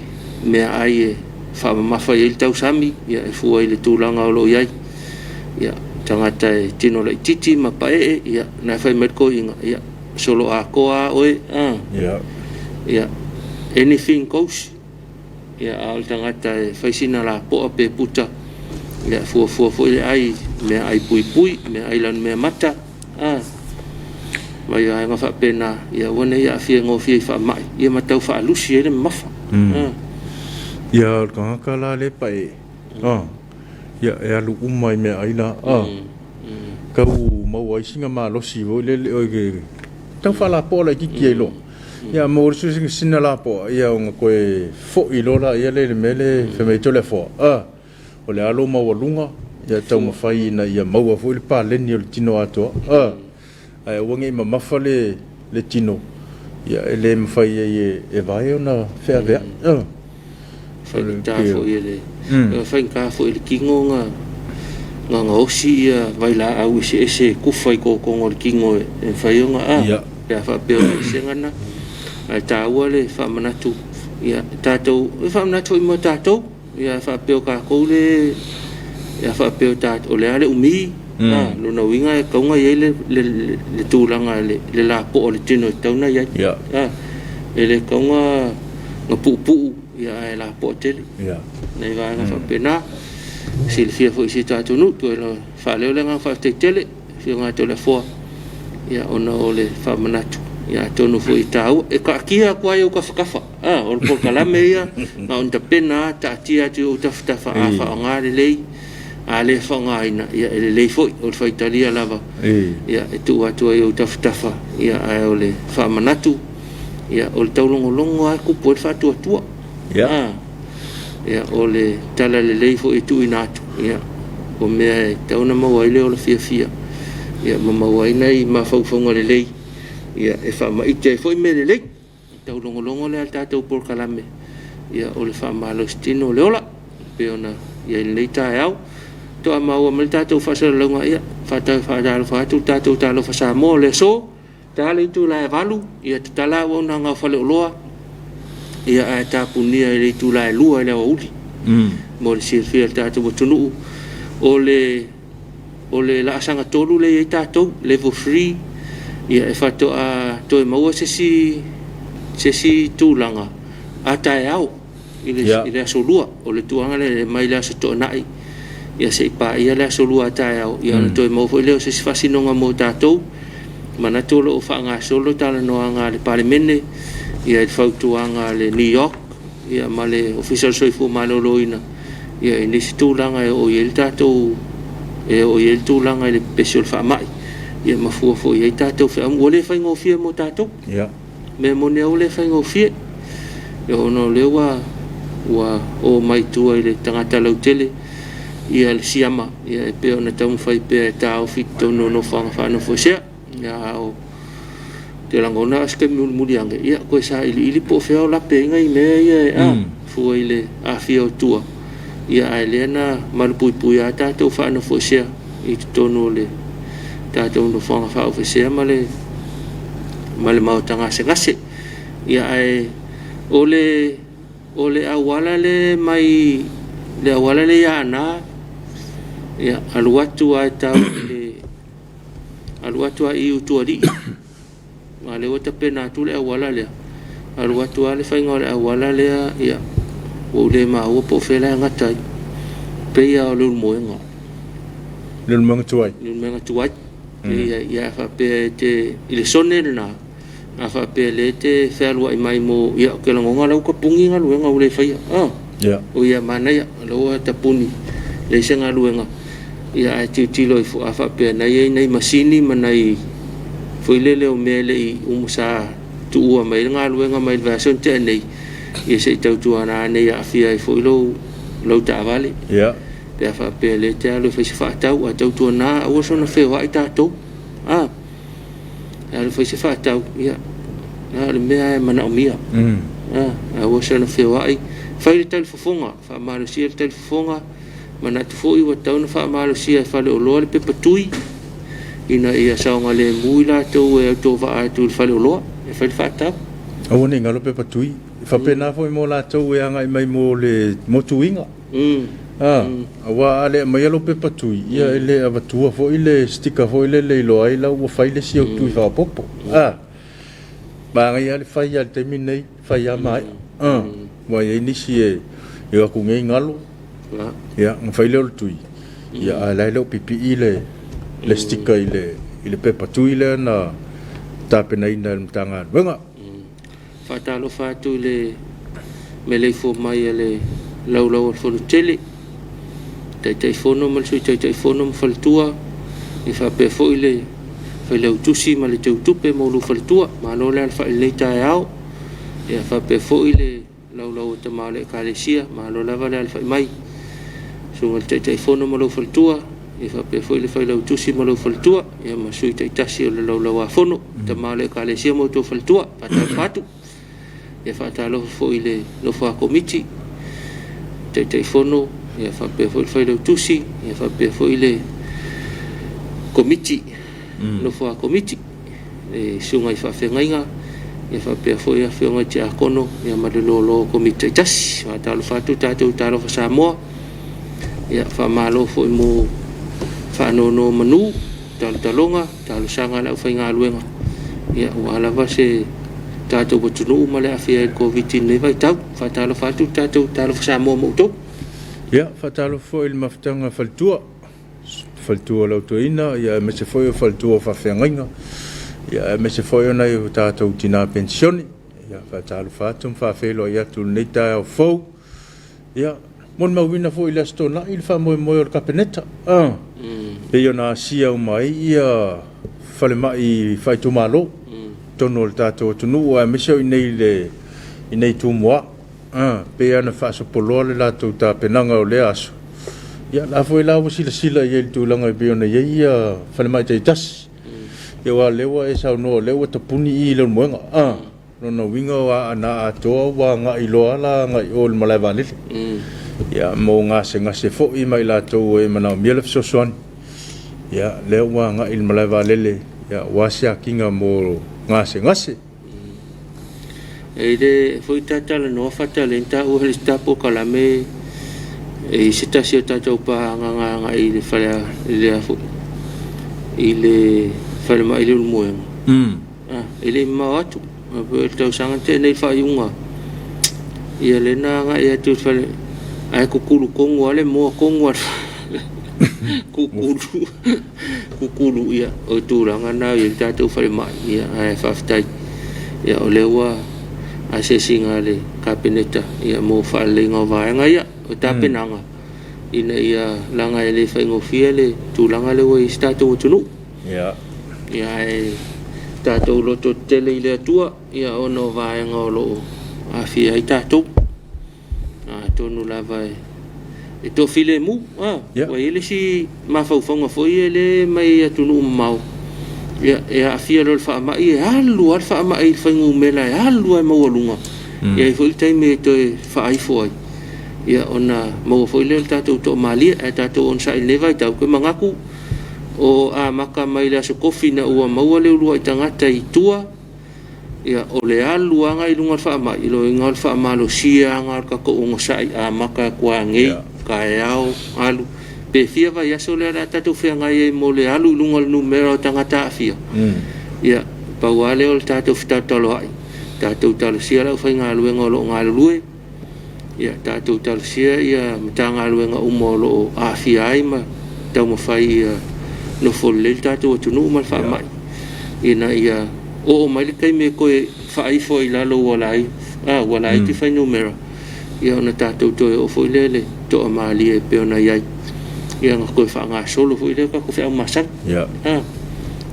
meaai e faamamafa i ai le tausami ia e fua i le tulaga o lo o i ai. Ia, tagata e tino laitiiti ma paee, ia, na e fai mai le toeaina, ia, solo atoa lava oe, a. Ia. Ia, anything goes. Ia, a o le tagata e fai sina lapoa pe puta, ia, fuafua foi le ai, meaai puipui, meaai lanumeamata, a. Mai vaega faapena, ia aua ne i aafia gofie i faamai, ia ma tau faalusi ai le mamafa. A. Ia, o le tagata la lea e paee, a. Ia, e alu uma i meaai la, a. Tau maua ai sina malosi foi lele oi ke tau faalapoa laitiiti ai loa. Ia, maua le sina lapoa, ia ona toe foi loa laia lea i le mea lea fai mai ai Toleafoa, a, o le a lou maualuga, ia taumafai ina ia maua foi le paleni o le tino atoa, a, ae aua ne i mamafa le le tino, ia e le mafai ai e vae ona feaveai. A. Faigata foi e le faigata foi e le tino na na gaosi ia vailaau eseese e kufa i totogo o le tino e mafai ona a pe a faapea o le eseesega lena. Ae taua le faamanatu ia tatou e faamanatu foi mo tatou ia faapea o tatou le ia faapea o tatou o le a le umi a lona uiga e tatau ona i ai le le tulaga le le lapoa o le tino e tatau ona i ai. A e le tatau ona na puupuu ia ae lapoa tele. Ia. Nai vaega faapena. Silafia foi i si o tatou nuu, toe faaleo le agaga faafetai tele, Afioga ia Toleafoa, ia ona o le faamanatu, ia atonu foi e taua. E taatia atu lava i ou tafatafa, a, o le polokalame ia, na ona tapena lava taatia atu i ou tafatafa, a faaaoga lelei, a le faaaogaina, ia e lelei foi, o le faitalia lava, ia e tuu atu ai i ou tafatafa, ia ae o le faamanatu, Ia, o le taulogologo lava e tupu ai le faatuatua. Ia. Ah, ia, o le tala lelei foi e tuuina atu, ia, o mea e tatau ona maua ai le ola fiafia, ia, ma maua ai nai mafaufauga lelei, Ia, e faamaite ai foi mea lelei. Taulogologo lea a le tatou polokalame, ia, o le faamalositino o le ola, e pei ona i ai i lenei taeao. Faatoa maua mai le tatou faasalalauga, ia, faatalofa atu le tatou Talofa Samoa o le aso, ta le itula e 8, ia tatala auaunaga o faleoloa, ia ae tapunia i le itula e 2 i le aoauli. Mo le silafia e le tatou atunuu, o le o le laasaga 3 lea e i ai tatou, level 3, ia e faatoa toe maua se isi, se isi tulaga a taeao i le, yeah. i le aso Lua. O le tulaga lea mai le aso Toonai ia se i paia le aso Lua a taeao, ia ona toe maua foi lea o se isi faasinoga mo tatou. Manatu o lo o faagasolo talanoaga a le Palemene ia i le fautuaga a le New York ia ma le Ofisa o le Soifua Maloloina ia i nisi tulaga e oo i ai le tatou e oo i ai le tulaga i le pepesi o le faamai ia ma fua foi i ai tatou feau. Ua le faigofie mo tatou. Yeah. Mea moni lava ua le faigofie. Ia ona o lea ua ua oo mai tua i le tagata lautele ia le siama ia e pei ona taumafai pea e taofi i totonu o nofoaga faanofoesea. Ia a o te lagona a o se taimi mulimuli ane, ia toe sailiili po o fea o lape ai nai mea ia e a, fua i le aafia o tua, ia ae lea na malupuipuia lava tatou faanofoesea i totonu o le tatou nofoaga faaofesea ma le ma le maota gasegase. Ia ae o le o le auala le mai le auala le i Aana, ia alu atu lava e tau i le alu atu lava i Utualii, a lea ua tapena atu le auala lea, alu atu lava le faiga o le auala lea, ia, ua ou le maua po o fea la e gata ai. Pei lava o le Ulumoega. Le Ulumoega tuai. Le Ulumoega tuai. Ia, ia faapea e te, i le sone lena, a faapea lea e te fealuai mai mo, ia, ou te lagona la ua tapuni galuega ua le faia. Ah. Yeah. O ia manaia, la ua tapuni, leai se galuega. Ia ae tilotilo ifo, a faapea na i ai nai masini ma nai foi lele o mea e le i uma sa tuua mai ai le galuega mai le vaiaso na tea nei, ia se i tautuana ane i aafia ai foi lou, lau taavale. Yeah. Pe a faapea lea e te alu e fai se faatau, ae tautuana aua soona feoai tatou. A, e alu fai se faatau, ia, na o le mea e manaomia. A, aua soona feoai. Fai le talifofoga, faamalosia le talifofoga, manatu foi ua tatau ona faamalosia e faleoloa le pepa tui, ina ia saogalemu i latou e autovaa atu i le faleoloa e fai le faatau. Aua ne i galo pepa tui. E faapena foi mo latou e agai mai mo le motuiga. A, aua a le aumaia lou pepa tui, ia e le avatua foi le sticker foi lele e iloa ai la ua fai le isi au tui faaopoopo. A, manaia lava le fai lava i le taimi lenei, fai lava maea. A, aua e i ai nisi e o atu nei galo, ia, ona fai lea o le tui, ia ae la e le o pipii le, le sticker i le, i le pepa tui lea na tapenaina e le Matagaluega. Faatalofa atu i le meleifua mai a le Laulau a le Fonotele, Taitaifono ma le Sui Taitaifono ma faletua, e faapea foi le Failautusi ma le Teutupe ma ulu faletua. Malo le alafai i lenei taeao. E faapea foi le Laulau a Tama o le Ekalesia, malo lava le alafai mai. Susuga i le Taitaifono ma lou faletua, e faapea foi le Failautusi ma lou faletua, ia ma sui taitasi o le Laulau-a-Fono, Tama o le Ekalesia ma outou faletua. Faatalofa atu. Ia faatalofa foi i le nofo a Komiti, Taitaifono, ia faapea foi le Failautusi, ia faapea foi le Komiti, nofo a Komiti, le susuga i faafeagaiga, ia faapea foi afioga i Tiakono, ia ma le loaloa o Komiti taitasi. Faatalofa atu tatou Talofa Samoa. Ia faamalo foi mo faanonomanu, talotaloga, talosaga a le aufaigaluega, ia aua lava se tatou atunuu ma le aafia ai i le Koviti i lenei vaitau. Faatalofa atu le tatou Talofa Samoa ma outou. Ia, faatalofa foi i le mafutaga faletua, faletua o le Au Toeaina, ia aemaise foi o faletua o faafeagaiga, ia aemaise foi o nai o tatou tina penisione. Ia, faatalofa atu ma faafeiloai atu i lenei taeao fou. Ia, molimauina foi i le Aso Toonai le faamoemoe o le Kapeneta, e pei ona asia uma ai ia falemai faaitumalo i totonu o le tatou atunuu aemaise o i inei i le i inei i Tumua. E pei lava ona faasopoloa le latou tapenaga o lea aso. Ia, o la foi la ua silasila i ai i le tulaga e pei ona i ai ia falemai taitasi. Ia aua o lea ua e saunoa o lea ua tapuni i i le Ulumoega. A, lona uiga o Aana atoa ua agai loa la agai i o i le malae vaalele. Ia mo gasegase foi ma i latou e manaomia le fesoasoani. Ia lea ua agai i le malae vaalele ia aua siakiina mo gasegase. E le foi ta talanoa Fatale na taua e le isi ta polokalame e i se tasi o tatou paaga agai i le fale i le a foi i le falemai i le Ulumoega. E le i mamao atu pei o le tausaga na tea nei i le faaiuga ia lea na agai atu i le fale ae kukulu tonu lava le moa tonu lava kukulu kukulu ia o le tulaga lena i le tatou falemai ia ae faafetai ia o lea ua asiasiga a le Kapeneta ia mo faaleleiga o vaega ia o tapenaga ina ia leaga e le faigofie le tulaga lea ua i ai si tatou atunuu. Ia. Ia ae tatou lototetele i le Atua ia ona o vaega o lo o aafia ai tatou. Atonu lava e toafilemu, a, ua i ai le isi mafaufauga foi ia lea e mai atunuu mamao, ia, e aafia loa i le faamai, e alu lava le faamai i le fuainumera e alu lava e maualuga, e i ai foi le taimi e toe faaifo ai, ia, ona maua foi lea o le tatou toamalie. Ae tatou onosai i lenei vaitau, ou te manatu o amata mai le Aso Tofi ina ua maua le uluai tagata i tua, Ia, o le alu lava i luga o le faamai, lona uiga o le faamalosia lava o le tatou onosai amata atu lava nei, taeao, alu, pe fia vaiaso lea o le a tatou feagai ai mo le alu i luga o le numera o tagata aafia. Ia, pau lava lea o le tatou fetalotaloai, tatou talosia le aufaigaluega o lo o galulue, ia tatou talosia ia Matagaluega uma o lo o aafia ai ma taumafai ia nofo lelei le tatou atunuu ma le faamai ina ia oo mai le taimi e toe faaifo ai i lalo ua laiti fuainumera, ia ona tatou toe oo foi lea i le toamalie e pei ona i ai, ia ona toe faagasolo foi lea o tatou feau masani.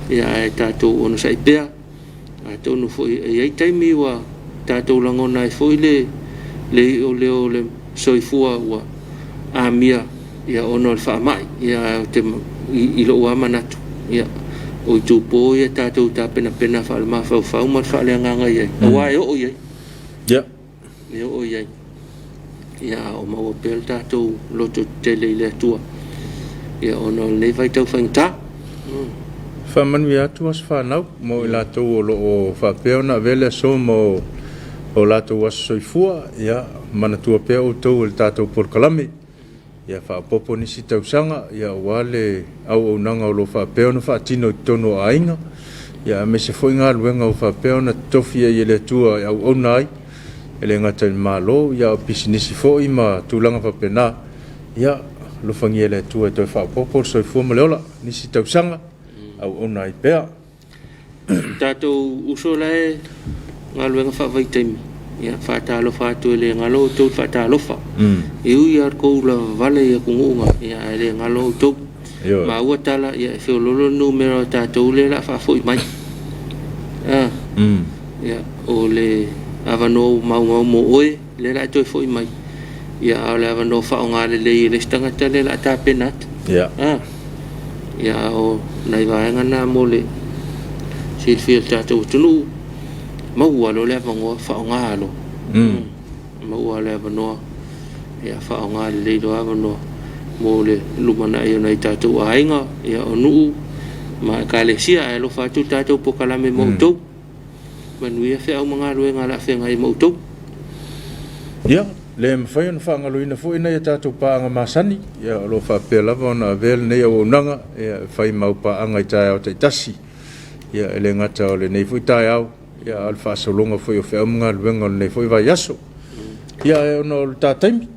Ia ae tatou onosai pea. Atonu foi e i ai taimi ua tatou lagona ai foi le le leo o le soifua ua amia ia ona o le faamai. Ia ae ou te i lou lava manatu, ia o itupo ia tatou tapenapena faale-mafaufau ma le faaleagaga i ai, aua e oo i ai. Ia. E oo i ai. Ia a o maua pea le tatou loto tetele i le Atua, ia ona o lenei vaitau faigata. Faamanuia atu aso fanau mo i latou o lo o faapea ona avea le aso ma o latou aso soifua. Ia manatua pea outou e le tatou polokalame. Ia faaopoopo nisi tausaga ia aua le auaunaga o lo o faapea ona faatino i totonu o aiga, ia aemaise foi galuega ua faapea ona totofi ai e le Atua e auauna ai, e le gata i le Malo, ia a o pisinisi foi ma tulaga faapena. Ia alofagia e le Atua e toe faaopoopo le soifua ma le ola i nisi tausaga, auauna ai pea. Tatou uso la e galuega faavaitaimi, ia faatalofa atu e le galo outou faatalofa. E ui lava outou lavavale i atunuu na, ia ae le galo outou. Maua tala, ia e feololo le numera o tatou lea o le a faafoi mai. Ia, o le avanoa ua maumau mo oe, lea o le a e toe foi mai. Ia, a o le avanoa faaaoga lelei e le isi tagata lea o le a tapena atu. Ia, a o nai vaega na mo le silafia e le tatou atunuu, maua loa le avanoa, faaaoga loa. Maua le avanoa, ia faaaoga lelei loa avanoa mo le lumanai o nai tatou aiga, ia o nuu ma ekalesia. Ae alofa atu le tatou polokalame mo outou. Manuia feau ma galuega o le a feagai ma outou. Ia, le mafai ona faagaloina foi nai a tatou paaga masani, ia, o lo o faapea lava ona avea lenei auaunaga ia, e fai ma au paaga i taeao taitasi. Ia, e le gata o lenei foi taeao, ia, a o le faasologa foi o feau ma galuega o lenei foi vaiaso. Ia, ae ona o le ta taimi,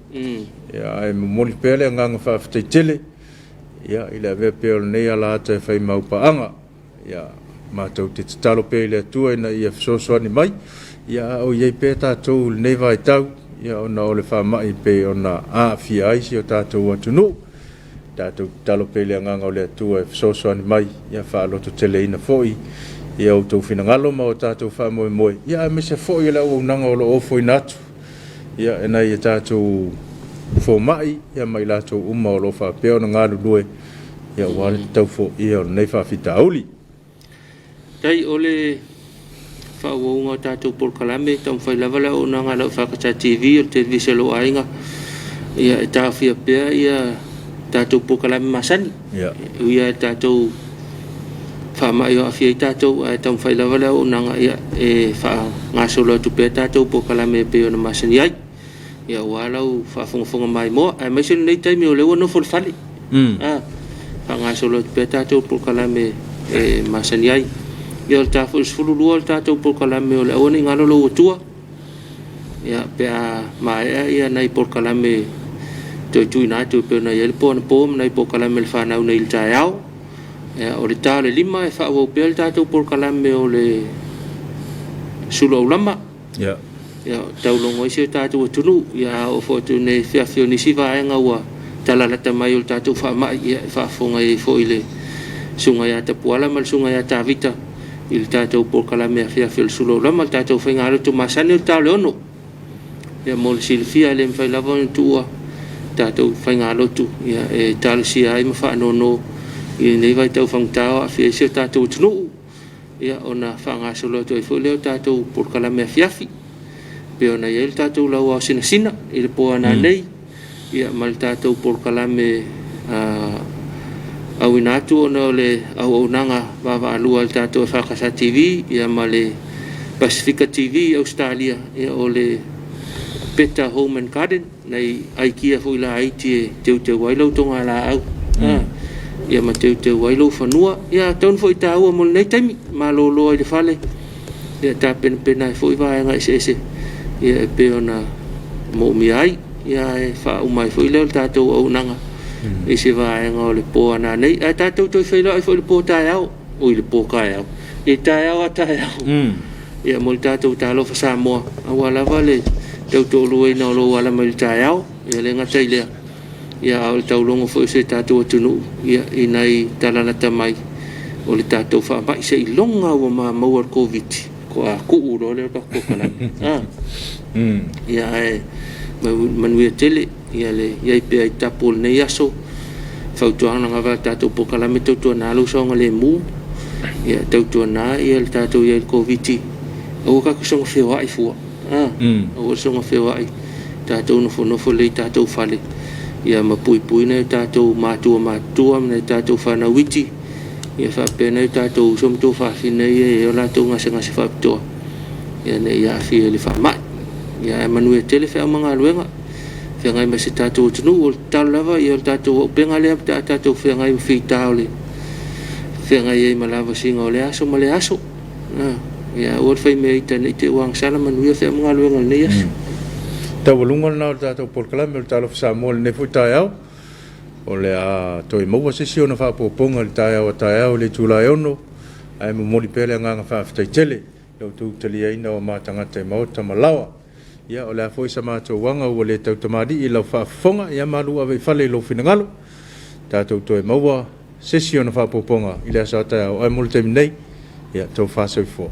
ia, ae momoli pea le agaga faafetai tele, ia, i le avea pea o lenei alaata e fai ma au paaga. Ia, matou te tatalo pea i le Atua ina ia fesoasoani mai, ia a o i ai pea tatou i lenei vaitau, ia ona o le faamai e pei ona aafia ai si o tatou atunuu. Tatou tatalo pea i le agaga o le Atua e fesoasoani mai, ia faalototeleina foi ia outou finagalo ma o tatou faamoemoe, ia aemaise foi o le auaunaga o lo o ofoina atu ia e nai a tatou fomai ia ma i latou uma o lo o faapea ona galulue ia aua le tatau foia o lenei faafitauli. Tai o le faaauauga o tatou polokalame, e taumafai lava le auaunaga a lau EFKS TV, o le televise a lou aiga, ia e taofia pea ia tatou polokalame masani. Ia. E ui lava i le tatou faamai o aafia ai tatou, ae taumafai lava le auaunaga ia, e faagasolo atu pea tatou polokalame e pei ona masani ai. Ia aua lau faafogafoga maimoa, aemaise lenei taimi o lea ua nofo i le fale. Mm. A, faagasolo atu pea tatou polokalame e masani ai. Ia o le ta foi 12 o le tatou polokalame o le aua ne i galo lou Atua. Ia pe a maea ia nai polokalame toe tuuina atu e pei ona i ai le po anapo ma nai polokalame a le fanau nei i le taeao. Ia o le ta o le 5 e faaauau pea le tatou polokalame o le sulu aulama. Ia. Ia, taulogo ai si o tatou atunuu. Ia, a oo foi atu nei feafi o nisi vaega ua talalata mai o le tatou faamai, ia, e faafofoga ai foi le Susuga ia Tapuala ma le Susuga ia Tavita i le tatou polokalame afiafi o le Sulu Aulama, le tatou faigalotu masani o le ta o le 6. Ia, mo le silafia, e le mafai lava ona tuua tatou faigalotu, ia, e talosia ai ma faanono i lenei vaitau fagata o aafia ai si o tatou atunuu. Ia ona faagasolo atu ai foi lea o tatou polokalame afiafi pei ona i ai le tatou lauao sinasina i le po ananei, ia ma le tatou polokalame auina atu ona o le auaunaga vaavaalua a le tatou EFKS TV ia ma le Pasifika TV i Ausetalia, ia o le Better Home and Garden, nai aikia foi laiti e teuteu ai lau togalaau, ia ma teuteu ai lou fanua. Ia atonu foi taua mo lenei taimi, malolo ai le fale, ia tapenapena ai foi vaega eseese ia e pei ona moomia ai. Ia ae faauma ai foi lea o le tatou auaunaga i se vaega o le po ananei. Ae tatou toe feiloai foi i le po taeao, oi le po taeao, i le taeao a taeao. Ia mo le tatou Talofa Samoa, aua lava le tautoaluaina o lou ala mai le taeao, ia le gata i lea, ia a o le taulogo foi o si o tatou atunuu ia i nai talalata mai o le tatou faamai seiloga ua maua le Koviti, toa tuu loa lea o le tatou polokalame. Ah. Ia ae manuia tele ia le i ai pea i tapu o lenei aso. Fautuaga lava a le tatou polokalame, tautuana lou saogalemu, ia tautuana ia le tatou i ai i le Koviti, aua tatou soona feoai fua. Ah, aua le soona feoai, tatou nofonofo lelei i tatou fale, ia ma puipui nai o tatou matua matutua ma nai o tatou fanau iti, ia faapea nai o tatou uso ma tuafafine ia e i ai o latou gasegase faapitoa, ia ne i aafia i le faamai. Ia ae manuia tele feau ma galuega feagai ma si tatou atunuu. O le tatalo lava, ia o le tatou auupega lea pe a tatou feagai ma fita o le feagai ai ma lavasiga o lea aso ma lea aso. Ia aua le fai mea ita ne i te i ua agasala manuia feau ma galuega o lenei aso. Taualuga lena o le tatou polokalame o le Talofa Samoa i lenei foi taeao. O le a toe maua se isi ona faaopoopoga i le taeao a taeao i le itula e 6, ae momoli pea le agaga faafetai tele i la outou taliaina o ma tagata i maota ma laoa. Ia, o le a foi sa matou aga ua le tautamalii i lau faafofoga, ia malu ave i fale i lou finagalo. Tatou toe maua se isi ona faaopoopoga i le aso a taeao, ae mo le taimi nei, ia, tofa soifua.